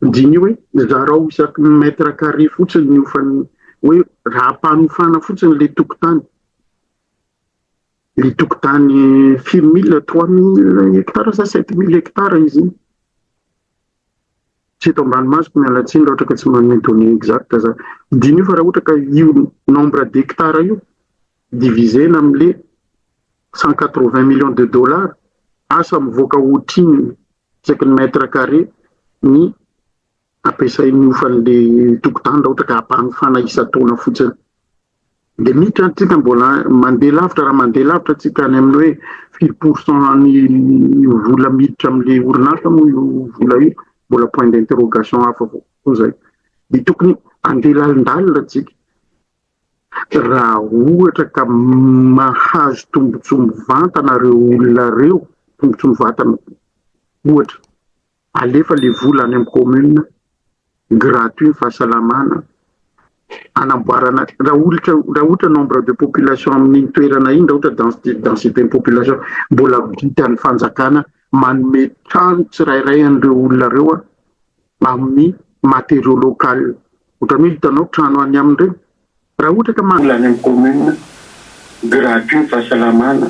Diniho hoe zarao isaky ny mètre carré fotsiny ny hofan'ny hoe raha ampanofana fotsiny le tokotany, le tokotany firy mille, 3000 hectares sa 7000 hectares izy iny. Tsy eto ambany masoko miala tsiny raha ohatra ka tsy manome données exactes za. Diniho fa raha ohatra ka io nombre d'hectares io diviser-na amin'le 180 millions de dollars, asa mivoaka ohatrinona isaky ny mètre carré ny ampiasain'ny hofan'le tokotany raha ohatra ka ampanofana isan-taona fotsiny. Dia miditra antsika mbola mandeha lavitra, raha mandeha lavitra antsika any amin'ny hoe firy pourcent ny vola miditra amin'le orinasa moa io vola io, mbola point d'interrogation hafa koa zay. Dia tokony handeha lalindalina antsika. Raha ohatra ka mahazo tombontsoa mivantana ireo olona ireo, tombontsoa mivantana ohatra alefa le vola any amin'ny commune, gratuit ny fahasalamana, anamboarana raha ohatra raha ohatra nombre de population amin'iny toerana iny raha ohatra densité densité ny population mbola vitan'ny fanjakana manome trano tsirairay an'ireo olona ireo amin'ny matériaux local. Ohatran'ny hoe hitanao trano any aminy ireny. Raha ohatra ka Vola any amin'ny commune, gratuit ny fahasalamana,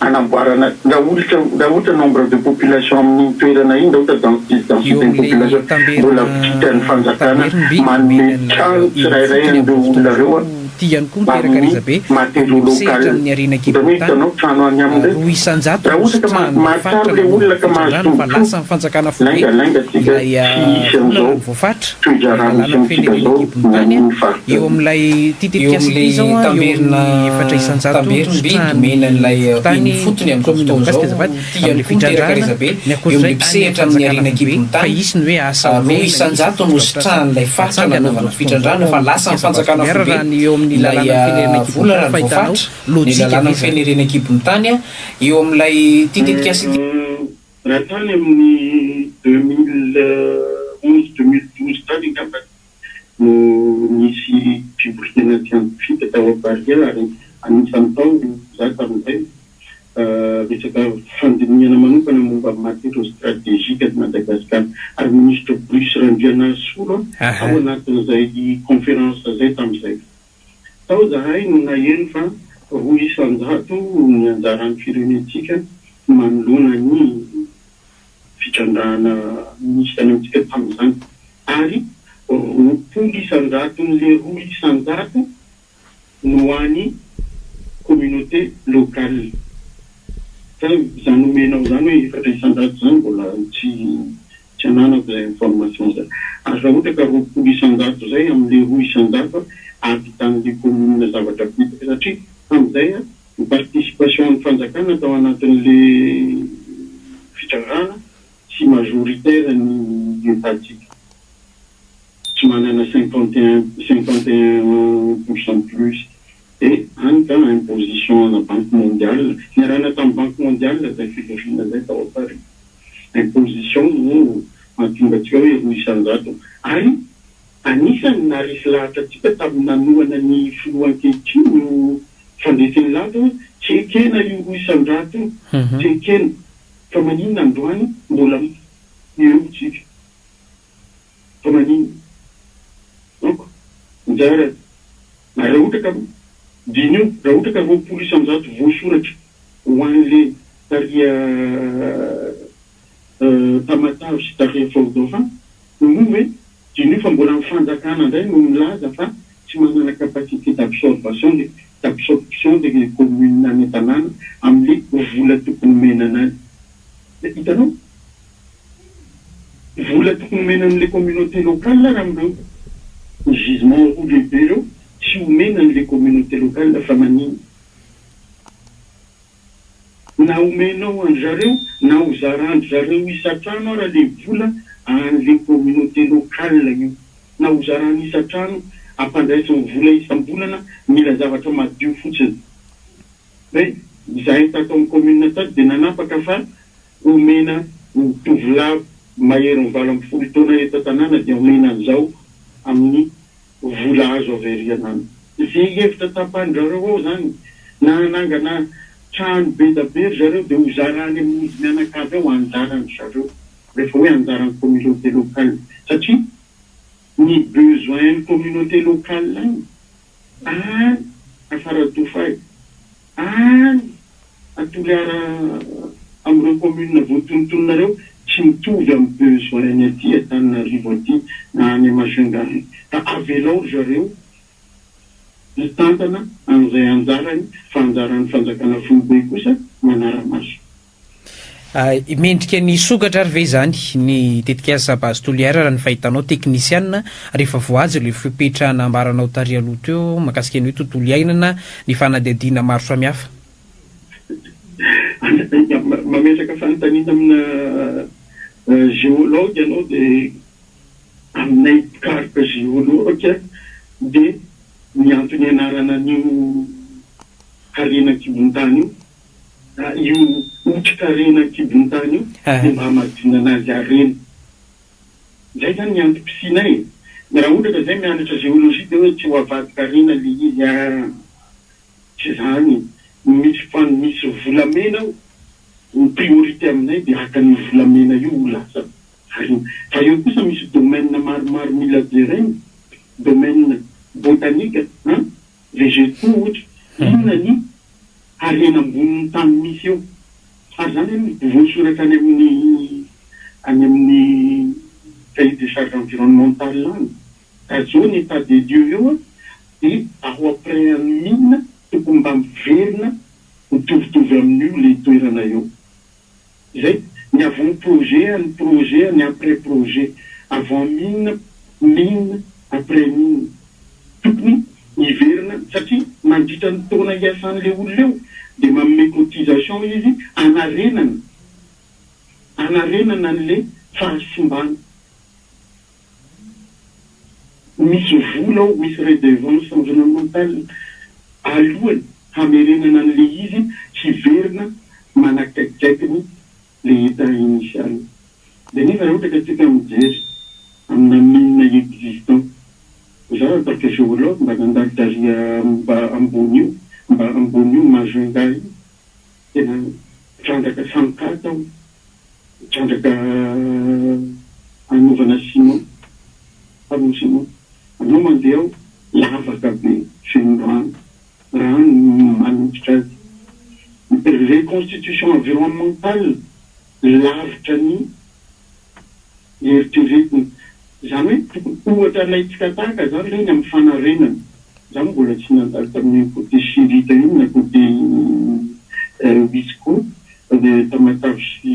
anamboarana, raha ohatra raha ohatra nombre de population amin'iny toerana iny, raha ohatra densité Eo densité ny amin'ilay population, tamberina mbola vitan'ny fanjakana tamberim-bidy manome omena an'ilay trano eny tsirairay ifotony an'ireo amin'izao olona fotoana ireo izao ity ihany koa miteraka amin'ny resabe eo matériaux amin'ny local. mpisehatra amin'ny harena Ohatran'ny hoe an-kibon'ny tany. hitanao trano any aminy ireny. 2% Raha no ohatra ka sitrahan'ny mahatsiaro faritra ilay nanaovana olona ka mahazo fitrandrahana fa tombontsoa, lasa ny fanjakana foibe lainga lainga tsika ilay tsy hisy vola an'izao raha ny voafaritra, ilay toe-draharaha misy lalàna mifehy amintsika ny harena zao an-kibon'ny ny tany amin'ny faritra eo amin'ilay ity Eo tetikasa ity amin'ilay izao eo tamberina amin'ny 4% no tamberim-bidy sitrahan'ny omena an'ilay eny fokontany ifotony amin'izao kaominina fotoana voakasika izao azafady ity ihany amin'ilay koa miteraka fitrandrahana resabe ny eo ankoatr'izay amin'ilay any amin'ny mpisehatra amin'ny fanjakana harena foibe an-kibon'ny fa tany. hisy ny hoe asa Roa omena hisy isan-jato no fotodrafitrasa sitrahan'ilay faritra atsangana nanaovana amin'izao fotoana izao fitrandrahana ao fa amin'ny lasa ny tetikasa Base fanjakana Toliara foibe raha ny eo amin'ny ilay lalàna mifehy ny harena an-kibon'ny vola tany raha ny fahitanao voafaritra ny lojika lalàna ve mifehy izany? ny harena an-kibon'ny tany eo amin'ilay ity tetikasa ity. Raha tany amin'ny 2011, 2012 tany angamba no nisy fivoriana siantifika tao Paris ary anisan'ny tao izaho tamin'izay, resaka fandinihana manokana momba ny matériaux stratégiques eto Madagasikara ary Minisitra Bruce Randrianasolo ao anatin'izay conférence izay tamin'izay. Tao izahay no naheno fa 2% ny anjaran'ny firenentsika manoloana ny fitrandrahana nisy tany amintsika tamin'izany ary 20%-n'ilay 2% no any communauté locale. Fa izany omenao izany hoe 4% izany mbola tsy tsy ananako izay information izay. Ary raha ohatra ka 20% izay amin'ilay 2% ahavitan'ilay commune zavatra betsaka satria tamin'izay ny participation an'ny fanjakana tao anatin'ilay fitrandrahana tsy majoritaire ny Etat-tsika. Tsy manana 51, 51% plus. Dia any ka imposition ana banque mondiale. Niarahana tamin'ny banque mondiale izay fivoriana izay tao Paris. Imposition no mahatonga antsika hoe 2%. Ary anisan'ny naharesy lahatra antsika tamin'ny nanohana ny filoha ankehitriny io fandreseny lahatra hoe tsy ekena io 2% io, tsy ekena. Fa maninona androany mbola eo tsika? Fa maninona? Donc, anjara, ary raha ohatra ka, diniho, raha ohatra ka 20% voasoratra ho an'le tary Tamatave sy tary Fort Dauphin, moa ve, diniho fa mbola ny fanjakana indray no milaza fa tsy manana capacité d'absorbation le, d'absorption le commune any an-tanàna amin'le vola tokony omena an'azy. Hitanao? Vola tokony omena an'le communauté locale ary amin'ireo gisement roa lehibe ireo tsy omena an'le communauté locale fa maninona? Na omenao an-dry zareo na ho zaran-dry zareo isan-trano ara le vola an'le communauté locale io. Na ho zarany isan-trano ampandraisiny vola isam-bolana mila zavatra madio fotsiny. Hoe izahay tato amin'ny commune tato dia nanapaka fa omena ny tovolahy maherin'ny 18 taona eto an-tanàna dia omena an'izao amin'ny vola azo avy ery an'any. Ze hevitra tapahin-dry zareo ao zany, na hanangana trano be da be ry zareo dia ho zarany amin'izy mianakavy ao anjaran-dry zareo, rehefa hoe anjaran'ny communauté locale satria ny besoin-n'ny communauté locale any, any Afaradofay, any a Toliara amin'ireo commune voatonontononareo tsy mitovy amin'ny besoin-ny aty Antananarivo aty na any Majunga any ka avelao ry zareo hitantana an'izay anjarany fa anjaran'ny fanjakana foibe kosa manara-maso. Mendrika ny hisokatra ary ve izany ny tetikasa Base Toliara raha ny fahitanao teknisianina rehefa voahaja ilay fepetra nambaranao tary aloha teo mahakasika ny hoe tontolo iainana, ny fanadihadiana maro samihafa? Mametraka fanontaniana amina géologue ianao dia aminay mpikaroka géologue dia ny antony ianarana an'io harena an-kibon-tany io Io otrikarena an-kibon-tany io dia mba hamadinana azy harena. Izay izany ny antom-pisianay e. Raha ohatra ka izay mianatra géologie dia hoe tsy ho avadika harena ilay izy aa. Tsy izany. Misy fan misy volamena ao, ny priorité aminay dia haka an'io volamena io ho lasa harena. Fa eo kosa misy domaine maromaro mila jerena, domaine botanique an, végétaux ohatra, inona ny harena ambonin'ny tany misy eo. Ary izany anie voasoratra any amin'ny any amin'ny cahier de charge environnemental any. Ka zao ny état des lieux eo an, dia ao après an'ny mine tokony mba miverina mitovitovy amin'io le toerana eo. Izay, ny avant projet, ny projet, ny après projet. Avant mine, mine, après mine. Tokony hiverina satria mandritra ny taona hiasan'ilay olona eo dia manome cotisation izy hanarenana, hanarenana an'ilay fahasimbana. Misy vola ao, misy redevance environnementale alohany hamerenana an'ilay izy hiverina manakaikikaikiny le état initial. Dia nefa raha ohatra ka tsika mijery amina mine existant, za en tant que géologue mba nandalo tary mba ambony io, mba ambony io Majunga io, tena mitrandraka sankata ao, mitrandraka hanaovana ciment, panneau ciment, anao mandeha ao lavaka be feno rano, rano manototra azy. Reconstitution environnementale lavitra ny eritreretina. Izany hoe tokony ohatra alaintsika tahaka izany ireny amin'ny fanarenana. Izaho mbola tsy nandalo tamin'iny côté Shirita iny na côté Wisco dia Tamatave sy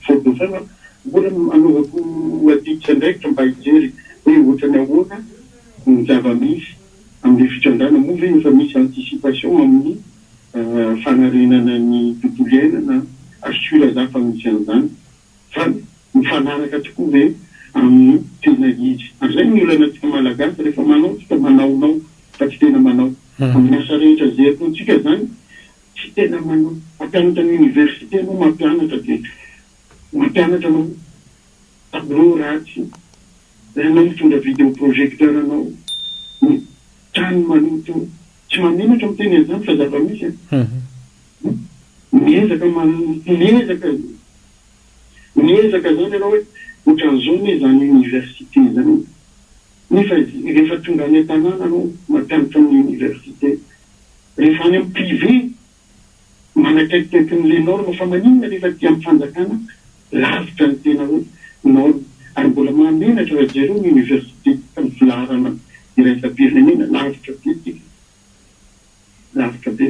Fort Dauphin fa mbola anaovako adidy sy andraikitra mba hijery hoe ohatran'ny ahoana ny zava-misy amin'ilay fitrandrahana. Moa ve efa misy anticipation amin'ny fanarenana ny tontolo iainana? Assure za fa misy an'izany. Fa mifanaraka tokoa ve amin'ny tena izy? Ary izay ny olana antsika Malagasy, rehefa manao tsika manaonao fa tsy tena manao. Amin'ny asa rehetra izay ataontsika izany tsy tena manao. Mpampianatra ny université ianao mampianatra dia mampianatra anao tableau ratsy, ianao mitondra video projecteur anao, ny trano maloto, tsy mahamenatra miteny an'izany fa zava-misy an. Miezaka miezaka miezaka zany ianao hoe. Ohatran'izao anie izany université izany e! Nefa rehefa tonga any an-tanàna anao mampianatra amin'ny université, rehefa any amin'ny privé manakaikikaiky an'ilay norme fa maninona rehefa aty amin'ny fanjakana lavitra ny tena hoe norme ary mbola mahamenatra raha jereo ny université amin'ny filaharana iraisam-pirenena lavitra be tsika. Lavitra be.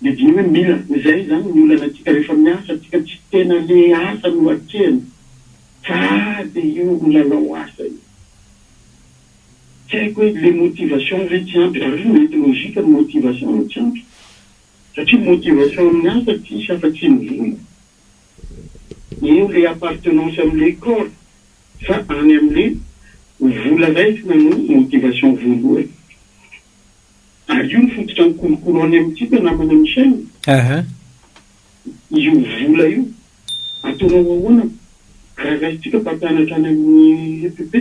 Dia diniho hoe mila izay izany ny olana antsika rehefa miasa tsika tsy tena le asa no atrehina fa dia io milalao asa io. Tsy haiko hoe le motivation ve tsy ampy ary io mety logique ny motivation no tsy ampy satria motivation amin'ny asa tsisy afa-tsy ny vola. Eo le appartenance amle corps fa any amle vola raisina no motivation voalohany. Ary io no fototra ny kolokolo any amintsika namana Michel. Aha. Io vola io ataonao ahoana raha raisintsika mpampianatra any amin'ny EPP?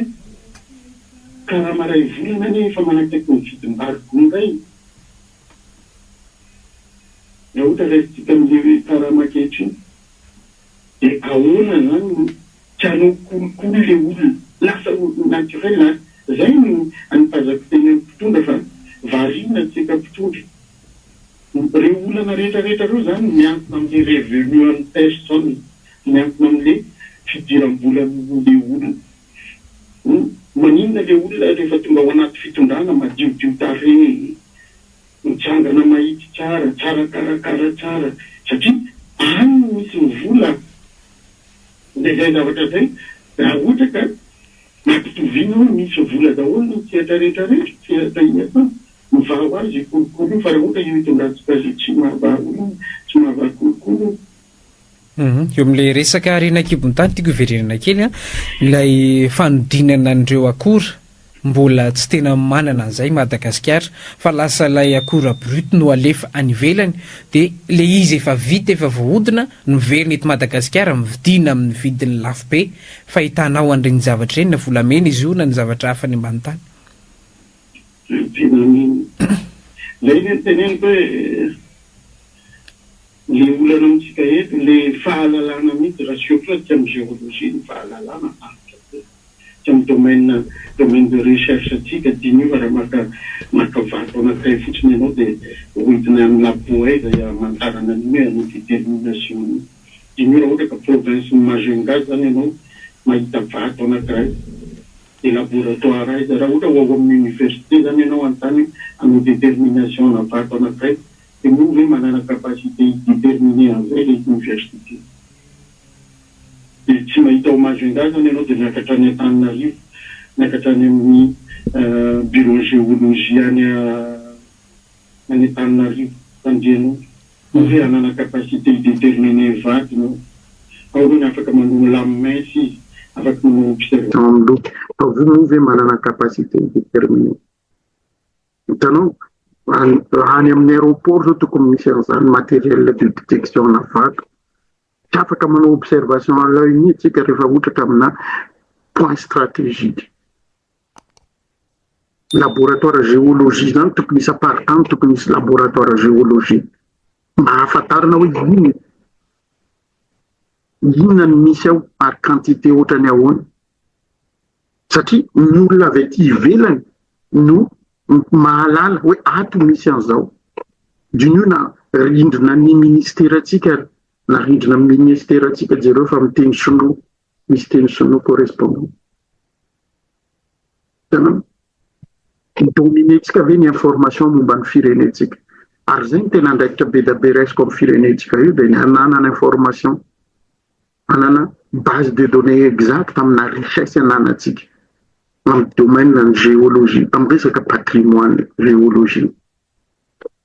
Karama iray volana anie efa manakaiky ny vidim-bary gony iray e. Raha ohatra raisintsika amin'ilay karama ankehitriny dia ahoana izany no Tsy hanao kolikoly le olona. Lasa naturel ary zay no anipazako teny am mpitondra fa variana tsika mpitondra. Reo olana rehetra rehetra reo zany miankina amle revenu an'ny personne, miankina amle fidiram-bolan'le olona. Maninona le olona rehefa tonga ao anaty fitondrana madiodio tarehy, mitsangana mahitsy tsara, tsara karakara tsara satria any no misy ny vola. Dia izay zavatra izay, raha ohatra ka ampitoviana hoe misy vola daholo ny sehatra rehetra rehetra, sehatra iasana, mivaha ho azy io kolikoly io, fa raha ohatra io itondrantsika azy io tsy mahavaha olana, tsy mahavaha kolikoly io. Eo amin'ilay resaka harena an-kibon'ny tany tiako hiverenana kely an, ilay fanodinana an'ireo akora Mbola tsy tena manana an'izay Madagasikara fa lasa ilay akora brut no alefa any ivelany dia le izy efa vita efa voahodina no miverina eto Madagasikara mividiana amin'ny vidiny lafo be fahitanao an'ireny zavatra ireny na volamena izy io na ny zavatra hafa any ambany tany. Tena mino. Zay ve no teneniko hoe le olana amintsika eto le fahalalana mihitsy raha surtout aty amin'ny géologie ny fahalalana lavitra be. Tsy amin'ny domaine domaine de recherche antsika, diniho fa raha maka maka vato anankiray fotsiny ianao dia hoentina any labo aiza hamantarana an'io hoe hanao détermination an'io. Diniho raha ohatra ka province ny Majunga zany ianao mahita vato anankiray dia laboratoire aiza, raha ohatra ho ao amin'ny université zany ianao hanontany hanao détermination ana vato anankiray dia moa ve manana capacité hi-déterminer an'izay ilay université. Dia tsy mahita ao Majunga zany ianao dia miakatra any Antananarivo, miakatra any amin'ny bureau géologie any any Antananarivo, Tandrianondro. Moa ve hanana capacité hi-déterminer vato ianao? Ao aloha ny afaka manao lame mince izy, afaka manao observation amin'ny loko. Fa vous moa ve manana capacité hi-déterminer? Hitanao? Raha any amin'ny aéroport zao tokony misy an'izany matériel de détection ana vato. Tsy afaka manao observation à l'oeil nu tsika rehefa ohatra ka amina point stratégique. Laboratoire géologie zany tokony isam-paritany tokony hisy laboratoire géologie mba ahafantarana hoe inona inona no misy ao ary quantité ohatrany ahoana. Satria ny olona avy aty ivelany no mahalala hoe ato misy an'izao. Diniho na rindrina ny ministerantsika ary na rindrina ny ministerantsika jereo fa miteny sinoa, misy teny sinoa correspondant. Hitanao? Dominer-tsika ve ny information momba ny firenentsika? Ary izay no tena andraikitra be dia be raisiko amin'ny firenentsika io dia ny hananana information. Hanana base de données exacte amina richesse ananantsika amin'ny domaine ny géologie, amin'ny resaka patrimoine, géologie,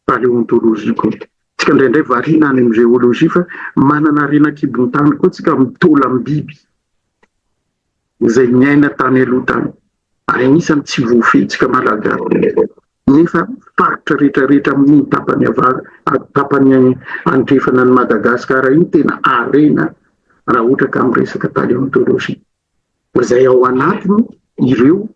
paléontologie koa. Tsika indraindray variana any amin'ny géologie fa manana harena an-kibon-tany koa tsika amin'ny taolam-biby izay niaina tany aloha tany ary anisan'ny tsy voafehintsika Malagasy. Nefa faritra rehetra rehetra amin'iny tapany avara tapany andrefana an'i Madagasikara iny tena harena raha ohatra ka miresaka paleontologie. Izay ao anatiny ireo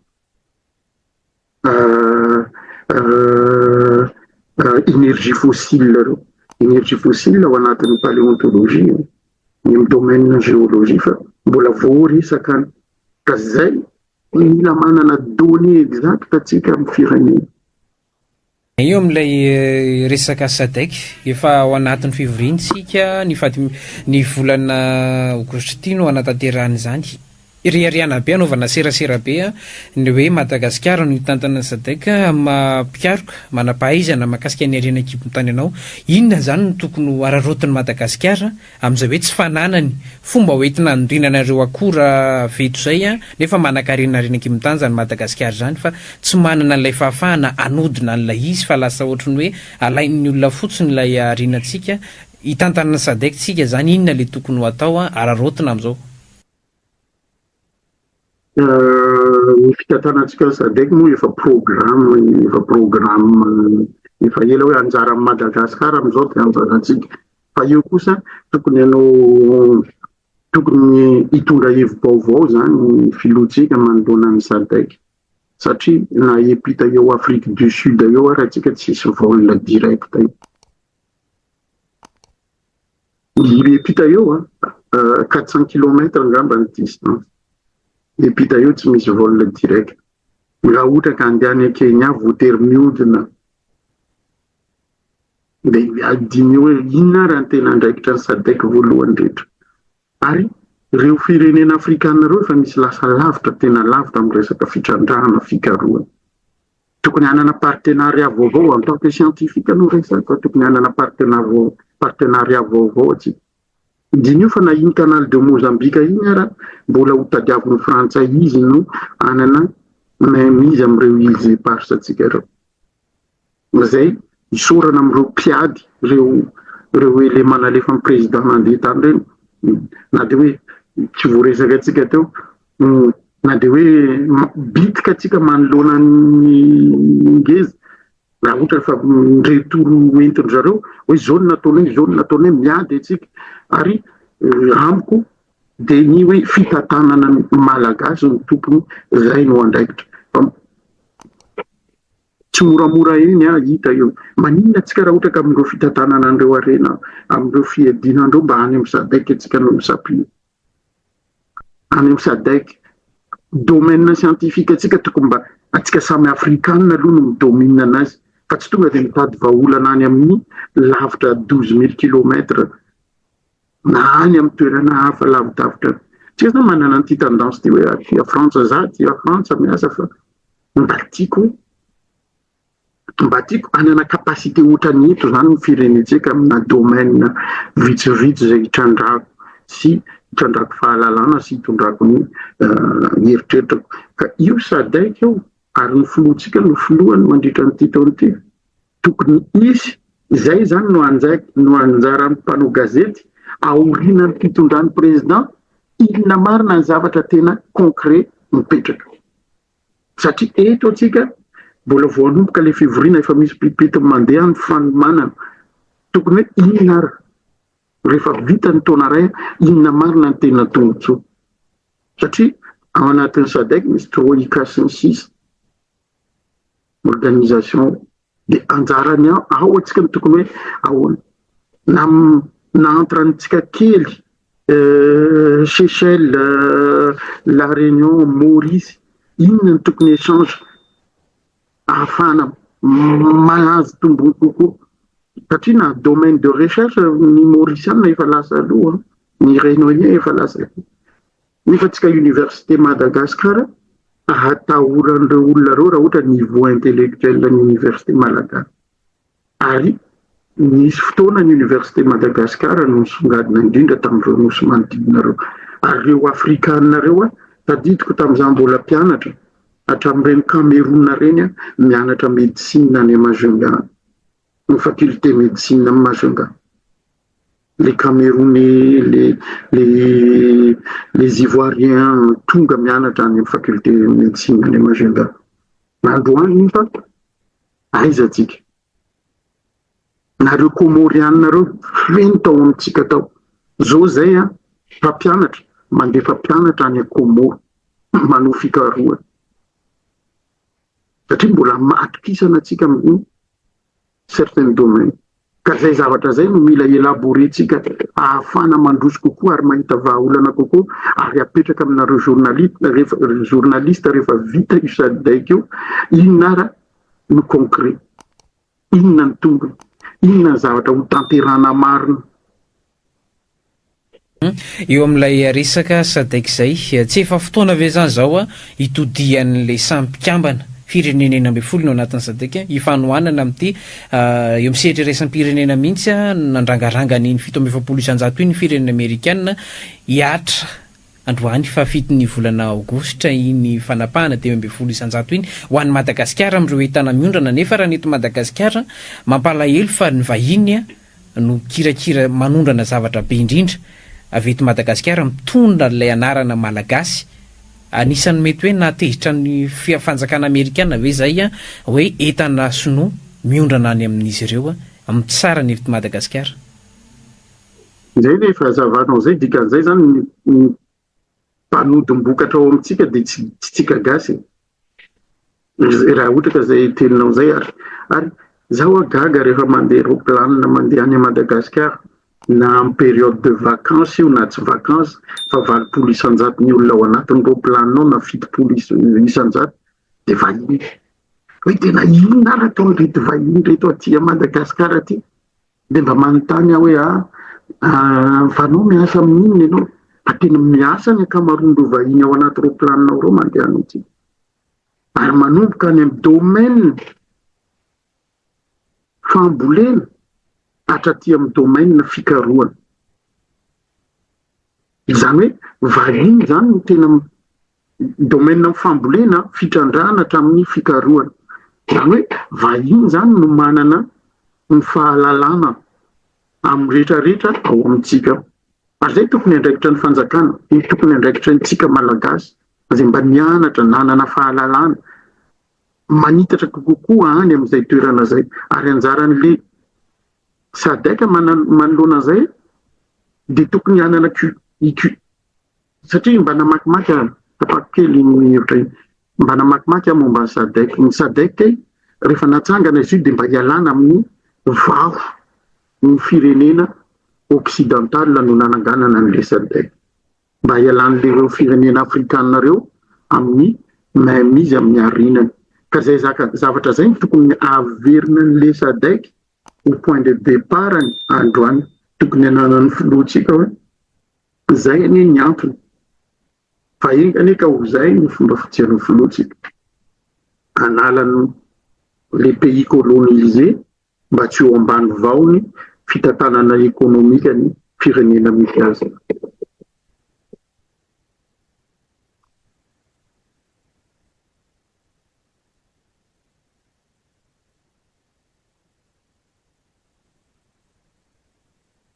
énergie fossile ireo. Énergie fossile ao anatin'ny paleontologie. ny amin'ny domaine géologie fa mbola voaresaka any. Ka zay mila manana données exactes atsika amin'ny firenena. Eo amin'ilay resaka Sadec, efa ao anatin'ny fivoriana isika, ny faha ny volana aogositra ity no hanatanterahana izany. Reharehana be, anaovana serasera be ny hoe Madagasikara no hitantana ny Sadec amin'ny maha mpikaroka, manam-pahaizana mahakasika ny harena an-kibon'ny tany anao. Inona izany no tokony ho araraotin'i Madagasikara Amin'izay hoe tsy fananany fomba hoentina hanodinana ireo akora veto izay nefa manankarena harena an-kibon-tany izany Madagasikara izany fa tsy manana an'ilay fahafahana hanodina an'ilay izy fa lasa ohatry ny hoe alain'ny olona fotsiny ilay harenantsika hitantana ny Sadec tsika izany inona ilay tokony ho atao araraotina amin'izao? Ny fitantanantsika ny Sadec moa efa programme, efa programme efa ela hoe anjaran'i Madagasikara amin'izao dia anjarantsika. Fa eo kosa tokony hanao, tokony hitondra hevi-baovao izany ny filohantsika manoloana ny Sadec satria na hiampita eo Afrique du Sud eo ary antsika tsisy vol direct eo. Miampita eo an, 400 kilomètres angamba ny distance. Miampita eo tsy misy vol direct. Raha ohatra ka handeha any Kenya voatery mihodina. Dia diniho hoe inona ary ny tena andraikitra ny SADC voalohany indrindra. Ary ireo firenena afrikana ireo efa misy lasa lavitra, tena lavitra amin'ny resaka fitrandrahana, fikarohana. Tokony hanana partenariat vaovao en tant que scientifique no resako, tokony hanana partenariat vaovao atsika. Diniho fa na iny canal de Mozambique iny ara mbola ho tadiavin'ny frantsay izy no hanana main mise amin'ireo îles éparses antsika ireo. Izay isaorana amin'ireo mpiady ireo ireo éléments nalefan'ny président nandeha tany ireny na dia hoe tsy voaresaka antsika teo na dia hoe bitika antsika manoloana ny ngeza raha ohatra fa ndre toro entin-dry zareo hoe zao no nataonay zao no nataonay miady antsika ary amiko dia ny hoe fitantanana ny malagasy no tompony zay no andraikitra fa Tsy moramora eny an, hita eo. Maninona antsika raha ohatra ka amin'ireo fitantanana an'ireo harena, amin'ireo fiadiana an'ireo mba any amin'ny Sadec antsika no mi-s'appuyer. Any amin'ny Sadec. Domaine scientifique antsika tokony mba antsika samy afrikana aloha no mi-domine anazy fa tsy tonga dia mitady vahaolana any amin'ny lavitra 12 000 kilomètres na any amin'ny toerana hafa lavidavitra. Tsika zany manana an'ity tendance ity hoe aty Frantsa za aty Frantsa miasa fa Mba tiako mba tiako hanana capacité ohatran'ny eto zany ny firenentsika amina domaine vitsivitsy izay hitrandrahako sy hitrandrahako fahalalana sy hitondrako ny eritreritrako. Ka io Sadec io ary ny filohantsika no filohany mandritra an'ity taona ity, tokony hisy, izay izany no no anjaran'ny mpanao gazety aorianan'ny fitondran'ny président, inona marina ny zavatra tena concret mipetraka. Satria eto antsika mbola vao hanomboka ilay fivoriana efa misy pipitiny mandeha ny fanomanana. Tokony hoe inona ary rehefa vita ny taona iray inona marina ny tena tombontsoa. Satria ao anatin'ny SADC misy troika sy ny sisa organisation dia anjarany ao antsika no tokony hoe ahoana na na entre antsika kely Seychelles, La Réunion, Maurice inona no tokony échange ahafahana mahazo tombony kokoa satria na domaine de recherche ny Mauriciana efa lasa aloha ny Réunionnais efa lasa aloha nefa antsika université Madagascar ahatahoran'ireo olona ireo raha ohatra niveau intellectuel ny université malagasy ary nisy fotoana ny université Madagascar no nisongadina indrindra tamin'ireo nosy manodidina ireo ary ireo afrikana ireo a tadidiko tamin'izaho mbola mpianatra hatramin'ireny Cameroun ireny a mianatra médecine any Majunga ny faculté médecine any Majunga les Camerounais, les, les, les Ivoiriens tonga mianatra any amin'ny faculté médecine any Majunga. Androany nefa aiza atsika? Nareo Comorianina reo feno tao amintsika tao. Zao zay a mpampianatra mandefa mpianatra any Comores manao fikarohana. Satria mbola matokisana atsika amin'ny certain domaine. Ka zay zavatra zay no mila elaborer-tsika ahafahana mandroso kokoa ary mahita vahaolana kokoa ary apetraka aminareo journaliste rehefa journaliste rehefa vita io SADC io, inona ara no concret, inona ny tombony, inona ny zavatra ho tanterahana marina. Eo amin'ilay resaka Sadec izay, tsy efa fotoana ve izany izao hitodian'ilay samy mpikambana, firenena 16 no anatin'ny Sadec, hifanohanana amin'ity eo amin'ny sehatra iraisam-pirenena mihitsy nandrangaranga an'iny 47% iny ny firenena amerikana hihatra androany fahafiton'ny volana aogositra iny fanapahana 15% iny ho an'i Madagasikara amin'ireo entana miondrana nefa raha ny eto Madagasikara mampalahelo fa ny vahiny no mikirakira manondrana zavatra be indrindra avy eto Madagasikara mitondra an'ilay anarana Malagasy. Anisan'ny mety hoe nahatezitra ny fanjakana amerikana ve izay hoe entana sinoa miondrana any amin'izy ireo amin'ny tsara ny eto Madagasikara? Izay ilay fahazavanao izay, dikan'izay izany ny mpanodim-bokatra ao amintsika dia tsy tsika gasy e. Raha ohatra ka zay teninao zay ary ary za hoa gaga rehefa mandeha roplanina mandeha any Madagascar na am période de vacances io na tsy vacances fa 80% ny olona ao anatin'ny roplanina ao na 70% de vahiny hoe tena inona ary ataon'ireto vahiny reto aty Madagascar aty Dia mba manontany aho hoe ah, fa anao miasa amin'inona ianao? Fa tena miasa ny ankamaroan'ireo vahiny ao anaty roplanina ao ireo mandeha any aty. Ary manomboka any amin'ny domaine fambolena hatraty amin'ny domaine fikarohana. Izany hoe vahiny izany no tena domaine amin'ny fambolena, fitrandrahana hatramin'ny fikarohana. Izany hoe vahiny izany no manana ny fahalalana amin'ny rehetrarehetra ao amintsika ao. Ary izay tokony andraikitra ny fanjakana, ny tokony andraikitra antsika Malagasy izay mba nianatra, nanana fahalalana, manitatra kokoa any amin'izay toerana izay. Ary anjaran'le SADC manoloana an'izay dia tokony hanana IQ. Satria mba namakimaky aho, tapako kely iny hevitra iny, mba namakimaky aho momba ny SADC. Ny SADC rehefa natsangana izy io dia mba hialana amin'ny vaho ny firenena occidental no nananganana an'ilay SADC. Mba hialan'ireo firenena afrikana ireo amin'ny main mise amin'ny harenany. Ka izay zaka zavatra izay no tokony averina an'ilay SADC ho point de départ-ny androany. Tokony hananan'ny filohantsika hoe Izay anie ny antony. Fa enga anie ka ho izay ny fomba fijerin'ny filohantsika. Hanala ny les pays colonisés mba tsy ho ambany vahony fitantanana ekonomika ny firenena misy azy.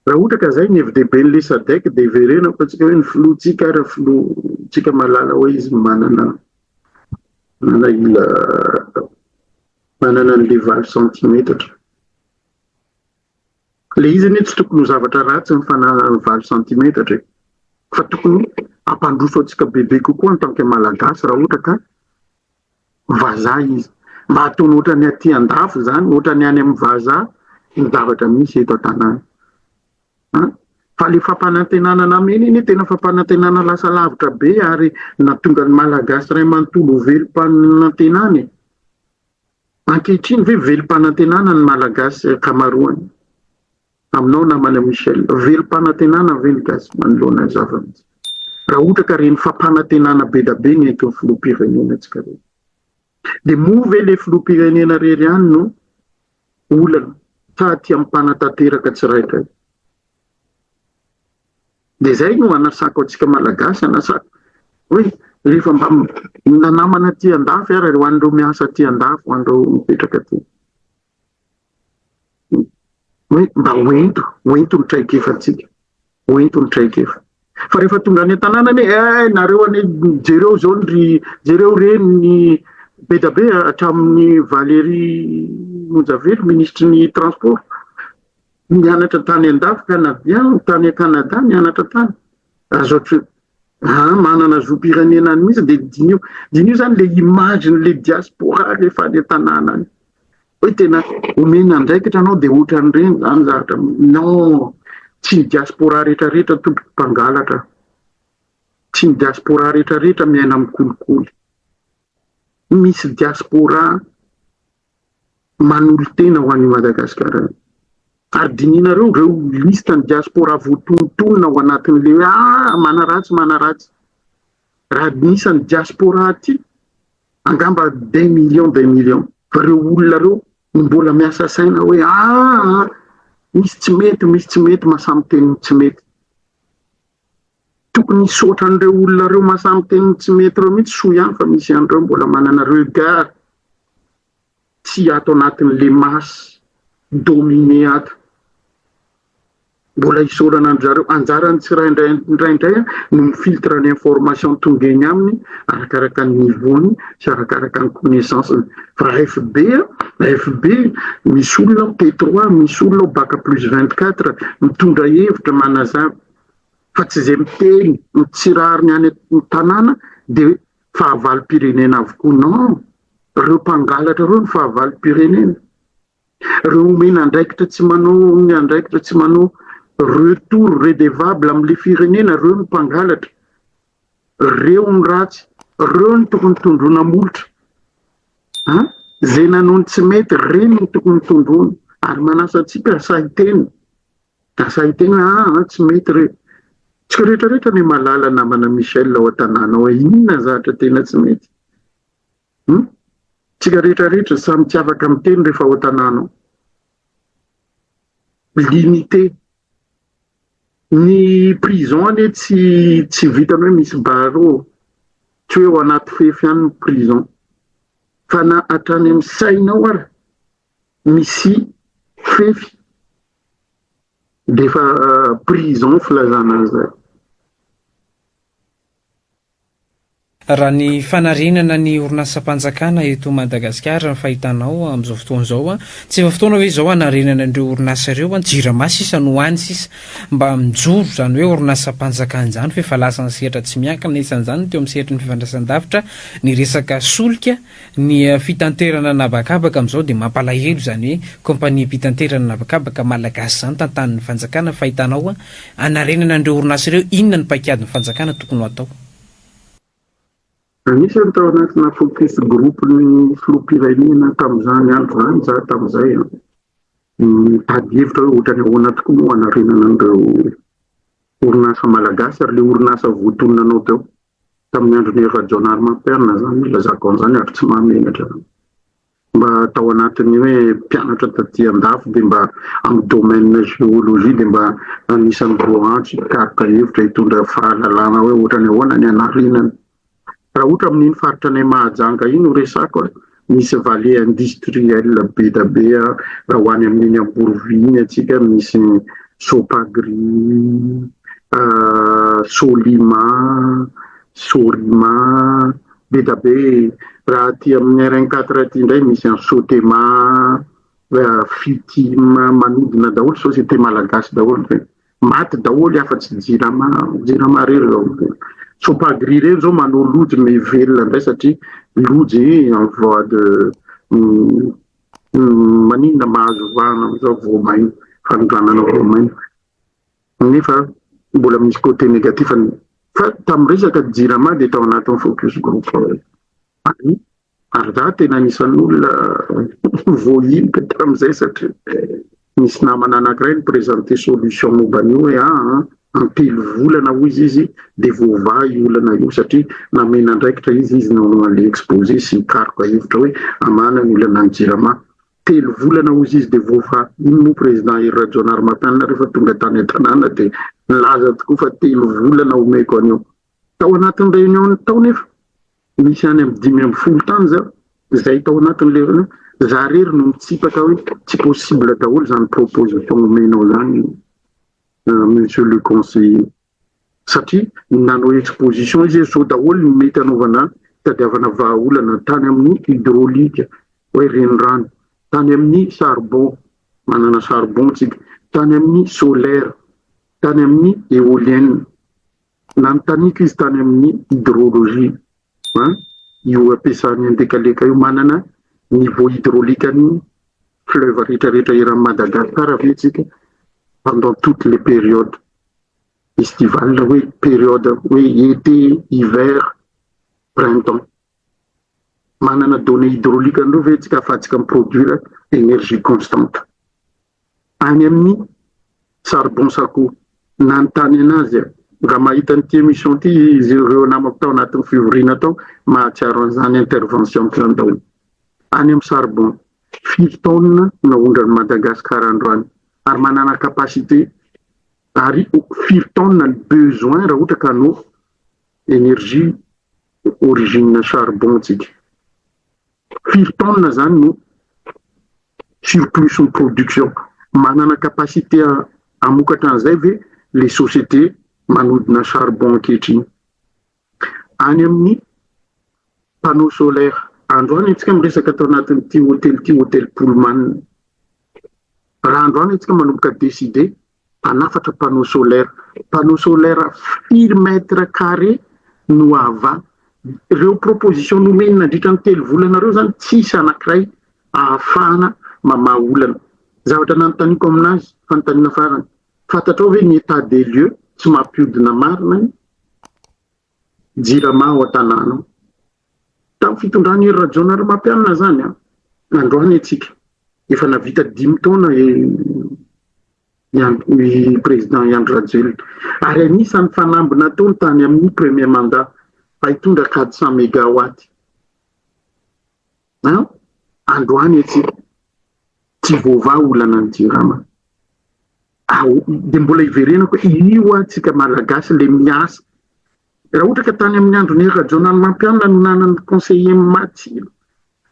Raha ohatra ka zay ny hevi-dehiben'ilay SADC dia hiverenako antsika hoe ny filohantsika ary filohantsika mahalala hoe izy manana manana ila manana an'ilay valo centimetatra. Ilay izy anie tsy tokony ho zavatra ratsy ny fananana ny valo centimetatra e. Fa tokony hampandroso antsika bebe kokoa en tant que Malagasy raha ohatra ka vazaha izy. Mba ataony ohatran'ny aty andafy izany, ohatran'ny any amin'ny vazaha ny zavatra misy eto an-tanàna. An! Fa ilay fampanantenana namena anie tena fampanantenana lasa lavitra be ary nahatonga ny Malagasy iray manontolo ho velom-panantenana e. Ankehitriny ve velom-panantenana ny Malagasy ankamaroany? Aminao namana Michel, velom-panantenana ve ny gasy manoloana ny zava-misy? Raha ohatra ka reny fampanantenana be da be ny entin'ny filoham-pirenena tsika reny. Dia moa ve le filoham-pirenena rery ihany no olana sa aty amin'ny mpanatanteraka tsirairay? Dia zay no anasako antsika Malagasy, anasako hoe rehefa mba nanamana aty andafy ary ho an'ireo miasa aty andafy, ho an'ireo mipetraka aty. Hoe mba hoento, hoento ny traikefantsika, hoento ny traikefa. Fa rehefa tonga any an-tanàna anie, eh nareo anie jereo zao ny ry, jereo reny ny be da be hatramin'ny Valérie Monjavelo minisitry ny transport, nianatra tany andafy canadien, tany Canada nianatra tany, azo atr- ah manana zom-pirenena any mihitsy dia diniho, diniho zany le image-n'le diaspora rehefa any an-tanàna any. Hoe tena omena andraikitra anao dia ohatran'ireny izany zavatra, non, tsy ny diaspora rehetra rehetra tompoko mpangalatra, tsy ny diaspora rehetra rehetra miaina amin'ny kolikoly. Misy diaspora manolo-tena ho an'i Madagasikara. Ary dinihinareo ireo liste ny diaspora voatonontonona ao anatin'ilay hoe ah manaratsy manaratsy. Raha ny isan'ny diaspora aty angamba des millions des millions. Fa ireo olona ireo no mbola miasa saina hoe ah misy tsy mety misy tsy mety mahasahy miteny ny tsy mety. Tokony hisaotra an'ireo olona ireo mahasahy miteny ny tsy mety ireo mihitsy soa ihany fa misy an'ireo mbola manana regard tsy ato anatin'le masse dominée ato. Mbola isaorana an-dry zareo. Anjaran'ny tsiraindray indraindray no mi-filtre ny information tonga eny aminy arakaraka ny niveau-ny sy arakaraka ny connaissance-ny. Fa FB a, FB misy olona ao T3, misy olona ao bac plus 24 mitondra hevitra manazava. Fa tsy izay miteny ny tsy rariny any an-tanàna dia fahavalom-pirenena avokoa. Non, ireo mpangalatra ireo no fahavalom-pirenena. Ireo omena andraikitra tsy manao ny andraikitra tsy manao retour redevable amin'ilay firenena, ireo no mpangalatra. Ireo no ratsy, ireo no tokony tondroina molotra. An? Izay nanao ny tsy mety, ireny no tokony tondroina. Ary manasa antsika sahy hiteny. Lasa hiteny hoe aa tsy mety re. Tsika rehetra rehetra anie mahalala namana Michel ao an-tanàna ao hoe inona ny zavatra tena tsy mety. Hum? Tsika rehetra rehetra samy tsy afaka miteny rehefa ao an-tanàna ao. Limité. Ny prison anie tsy tsy vitan'ny hoe misy barreau, tsy hoe ao anaty fefy ihany ny prison. Fa na hatrany amin'ny sainao ary misy fefy dia efa prison filazana an'izay. Raha ny fanarenana ny orinasam-panjakana eto Madagasikara ny fahitanao amin'izao fotoana izao, tsy efa fotoana ve izao hanarenana an'ireo orinasa ireo, Jirama sisa no hany sisa mba mijoro izany hoe orinasam-panjakana izany fa efa lasa ny sehatra tsy miankina, isan'izany ny teo amin'ny sehatry ny fifandraisan-davitra, ny resaka solika, Ny fitanterana an'habakabaka amin'izao dia mampalahelo izany hoe kaompaniam-pitanterana an'habakabaka malagasy izany tantanin'ny fanjakana fa hitanao hanarenana an'ireo orinasa ireo inona ny paikadin'ny fanjakana tokony ho atao? Anisan'ny tao anatina focus group ny filoham-pirenena tamin'izany andro izany za tamin'izay an, nitady hevitra hoe ohatran'ny ahoana tokoa moa hanarenana an'ireo orinasa malagasy ary ilay orinasa voatonona anao teo. Tamin'ny andron'i Hery Rajaonarimampianina izany nilazako an'izany ary tsy mahamenatra izany. Mba tao anatin'ny hoe mpianatra taty andafy dia mba amin'ny domaine géologie dia mba anisan'ny voaantso hikaroka hevitra hitondra fahalalana hoe ohatran'ny ahoana ny hanarenana. Raha ohatra amin'iny faritra anay Mahajanga iny no resako a, misy vallée industrielle be da be a, raha ho any amin'iny Amborovy iny antsika misy Sopagri, Solima, Sorima, be da be, raha aty amin'ny RN 4 aty indray misy an'i Sotema, Fitim, manodina daholo société malagasy daholo ireny. Maty daholo afa-tsy Jirama, Jirama irery zao. Sopagri ireny zao manao lojy mivelona indray satria lojy en voie de maninona mahazo vahana amin'izao voamaina, fanondranana voamaina. Nefa mbola misy côté négatif fa tamin'ny resaka Jirama dia tao anatin'ny focus group ary Ary za tena anisan'ny olona voahilika tamin'izay satria nisy namana anankiray ni-presenter solution momba an'io hoe aa amin'ny telo volana hoy izy izy dia voavaha io olana io satria namena andraikitra izy, izy no nanao an'ilay exposé sy nikaroka hevitra hoe hamahana ny olana ny jirama. Telo volana hoy izy dia voavaha. Iny moa président Hery Rajaonarimampianina rehefa tonga tany an-tanàna dia nilaza tokoa fa telo volana omeko an'io. Tao anatin'ny réunion tao nefa Misy any amin'ny 15 tany zao, izay tao anatin'ilay réunion, za rery no mitsipaka hoe tsy possible daholo izany proposition omenao izany monsieur le conseiller. Satria nanao exposition izy hoe zao daholo ny mety hanaovana hitadiavana vahaolana tany amin'ny hydraulique hoe renirano, tany amin'ny charbon, manana charbon tsika, tany amin'ny solaire, tany amin'ny éolienne. Nanontaniako izy tany amin'ny hydrologie an, io ampiasan'ny Andekaleka io manana niveau hydraulique-ny. fleuve rehetrarehetra eran'i Madagascar ve tsika pendant toutes les périodes estivales, hoe période hoe été, hiver, printemps? Manana données hydraulique an'ireo ve tsika ahafahantsika miproduire énergie constante? Any amin'ny charbon sako nanontany anazy raha mahita an'ity émission ty izy, ireo namako tao anatin'ny fivoriana tao mahatsiaro an'izany intervention zany daholo. Any amin'ny charbon, firy taonina naondrany Madagasikara androany ary manana capacité, ary firy taonina ny besoin raha ohatra ka hanao énergie origine charbon tsika? Firy taonina zany no surplus ny production? Manana capacité hamokatra an'izay ve les sociétés manodina charbon ankehitriny? Any amin'ny panneau solaire, androany antsika miresaka atao anatin'ity hôtely ty, hôtel Pullman, raha androany antsika manomboka décider hanafatra panneau solaire, panneau solaire firy mètre carré no ava? Ireo proposition nomeny nandritra ny 3 volanareo zany tsisy anankiray ahafahana mamaha olana. Zavatra nanontaniako aminazy, fanontaniana farany: fantatrao ve ny état des lieux tsy mampiodina marina ny Jirama ao an-tanàna ao tamin'ny fitondrany Hery Rajaonarimampianina zany a? Androany atsika efa navita 5 taona ny président Andry Rajoelina, ary anisan'ny fanamby nataony tany amin'ny premier mandat fa hitondra 400 mégawatt. Androany atsika tsy voavaha olana ny Jirama ao. De mbola iverenako io atsika malagasy le miasa, raha ohatra ka tany amin'ny andro ny Rajaonarimampianina no nanany conseiller matsilo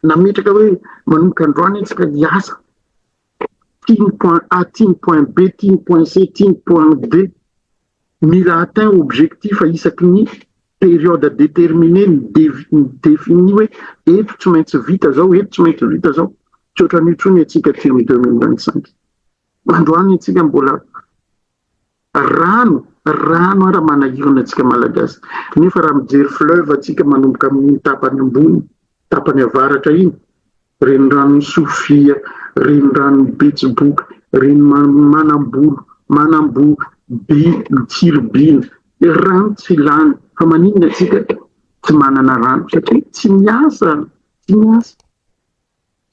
nametraka hoe manomboka androany antsika hiasa ty ny point A, ty ny point B, ty ny point C, ty ny point D, mila atteint objectif isaky ny période déterminée ny défini hoe eto tsy maintsy vita zao, eto tsy maintsy vita zao, tsy ohatran'io tsony atsika ty amy 2025. Androany antsika mbola rano rano ara manahirana antsika malagasy, nefa raha mijery fleuve atsika manomboka amin'iny tapany ambony, tapany avaratra iny, renirano Sofia, renirano Betsiboka, reny Manambolo, Manambo by, Tsiribihina, rano tsy lany. Fa maninona atsika tsy manana rano? Satria tsy miasa, tsy miasa,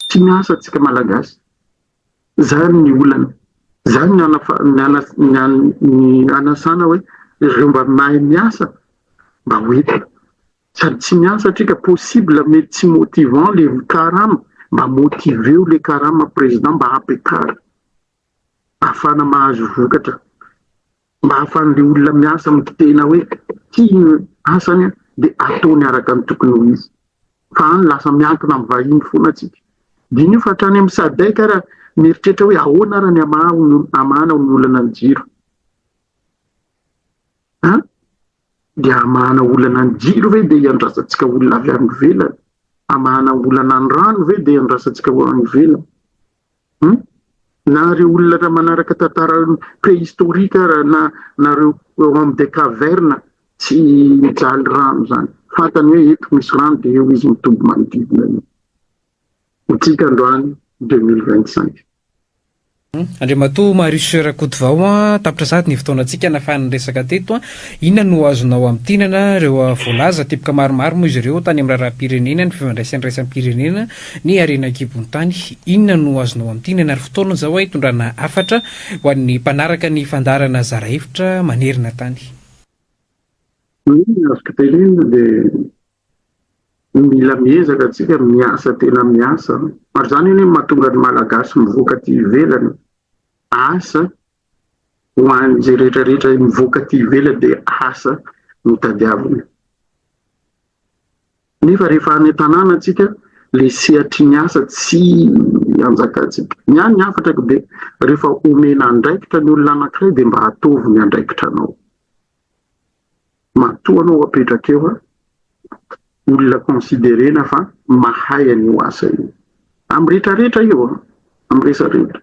tsy miasa atsika malagasy. Zany ny olana zany, ny ny anasana hoe ireo mba mahay miasa mba hoentina, sady tsy miasa atrika possible mety tsy motivant le karama, mba motiveo le karama président, mba hampiakary ahafahana mahazo vokatra, mba ahafahan'le olona miasa mitena hoe tia ny asany de ataony araka ny tokony ho izy. Fa any lasa miankina amin'ny vahiny foana atsika. Dino fa hatrany amin'ny SADC raha mieritreritra hoe ahoana ara ny amahana ny olana ny jiro an, de amahana olana ny jiro ve de iandrasantsika olona avy any ivelany? Amahana olana ny rano ve de iandrasantsika any ivelany? Na reo olona raha manaraka tantara préhistorique raha na nareo homme de caverne tsy mijaly rano zany, fantany hoe eto misy rano de eo izy mitombo manodidina io. Itsika androany 2025. Andriamatoa Marius Rakotovao a, tapitra sady ny fotoanantsika nahafahany resaka teto a. Inona no azonao amintinana ireo voalaza teboka maromaro moa izy ireo tany amin'ny raharaham-pirenena, ny fifandraisan'ny raisam-pirenena, ny harena an-kibon-tany? Inona no azonao amintinana, ary fotoana izao a hitondrana hafatra ho an'ny mpanaraka ny fandaharana zara hevitra manerina tany? Ny azoko tenenina dia mila miezaka atsika miasa, tena miasa, ary zany anie mahatonga ny malagasy mivoaka aty ivelany. Asa ho an'izay rehetrarehetra mivoaka aty ivelany dia asa no tadiavina, nefa rehefa any an-tanàna atsika le sehatry ny asa tsy anjakantsika. Ny any ny hafatrako dia rehefa omena andraikitra ny olona anankiray dia mba ataovy ny andraikitra anao. Matoa anao apetraka eo a, olona considérena fa mahay an'io asa io amin'ny rehetrarehetra io a, amin'ny rehetrarehetra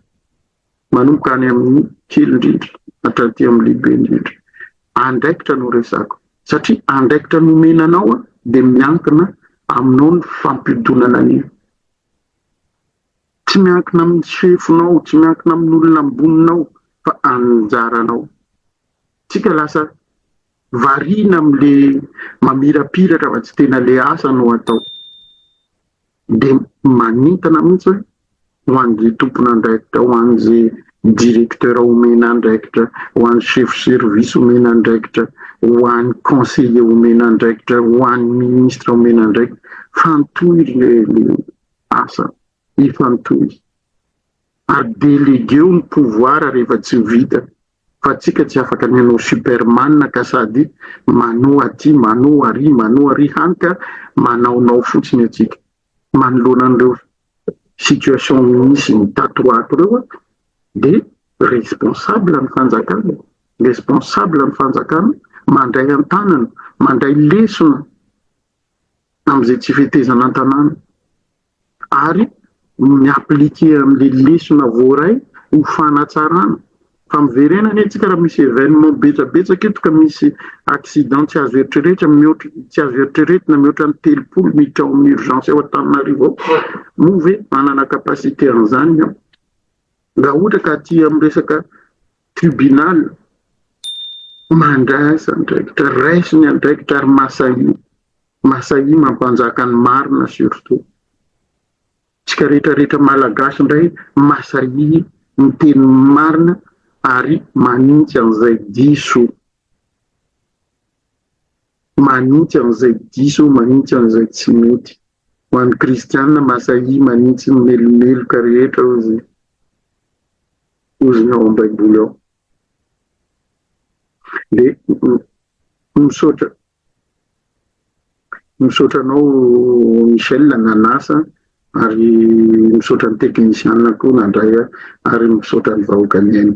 manomboka any amin'ny kely indrindra hatraty amin'ny lehibe indrindra. Andraikitra no resako, satria andraikitra nomena anao a dia miankina aminao ny fampidonana an'io. Tsy miankina amin'ny chefonao, tsy miankina amin'olona amboninao fa anjaranao. Tsika lasa variana amin'le mamirapiratra fa tsy tena le asa no atao. Dia manintana mihitsy hoe ho an'izay tompon'andraikitra, ho an'izay directeur omena andraikitra, ho an'ny chef service omena andraikitra, ho an'ny conseiller omena andraikitra, ho an'ny ministre omena andraikitra, fantohy le le asa, ifantohy. Ary délégueo ny pouvoir rehefa tsy vita fa tsika tsy afaka ny hanao superman ka sady manoa aty, manoa ary, manoa ary, hany ka manaonao fotsiny atsika. Manoloana an'ireo situation misy ny tato ho ato ireo dia responsable ny fanjakana, responsable ny fanjakana mandray an-tanana, mandray lesona amin'izay tsy fetezana an-tanàna ary mi-appliquer amin'ilay lesona voaray ho fanatsarana. Fa miverena anie tsika raha misy événement betsabetsaka eto ka misy accident tsy azo eritreretra mihoatra tsy azo eritreretina mihoatra ny 30 miditra ao amin'ny urgence ao Antananarivo ao, moa ve manana capacité an'izany aho? Raha ohatra ka aty amin'ny resaka tribunal mandraisa andraikitra, raiso ny andraikitra ary masahia, masahia mampanjaka ny marina surtout. Tsika rehetra rehetra Malagasy indray masahia miteny marina ary manintsy an'izay diso. Manintsy an'izay diso, manintsy an'izay tsy mety. Ho an'ny kristiana masahia manintsy ny melomeloka rehetra hozy hozy ny ao am-baiboly ao. Dia misaotra Misaotra anao Michel nanasa ary misaotra ny teknisiana koa nandray ary misaotra ny vahoaka nihaino.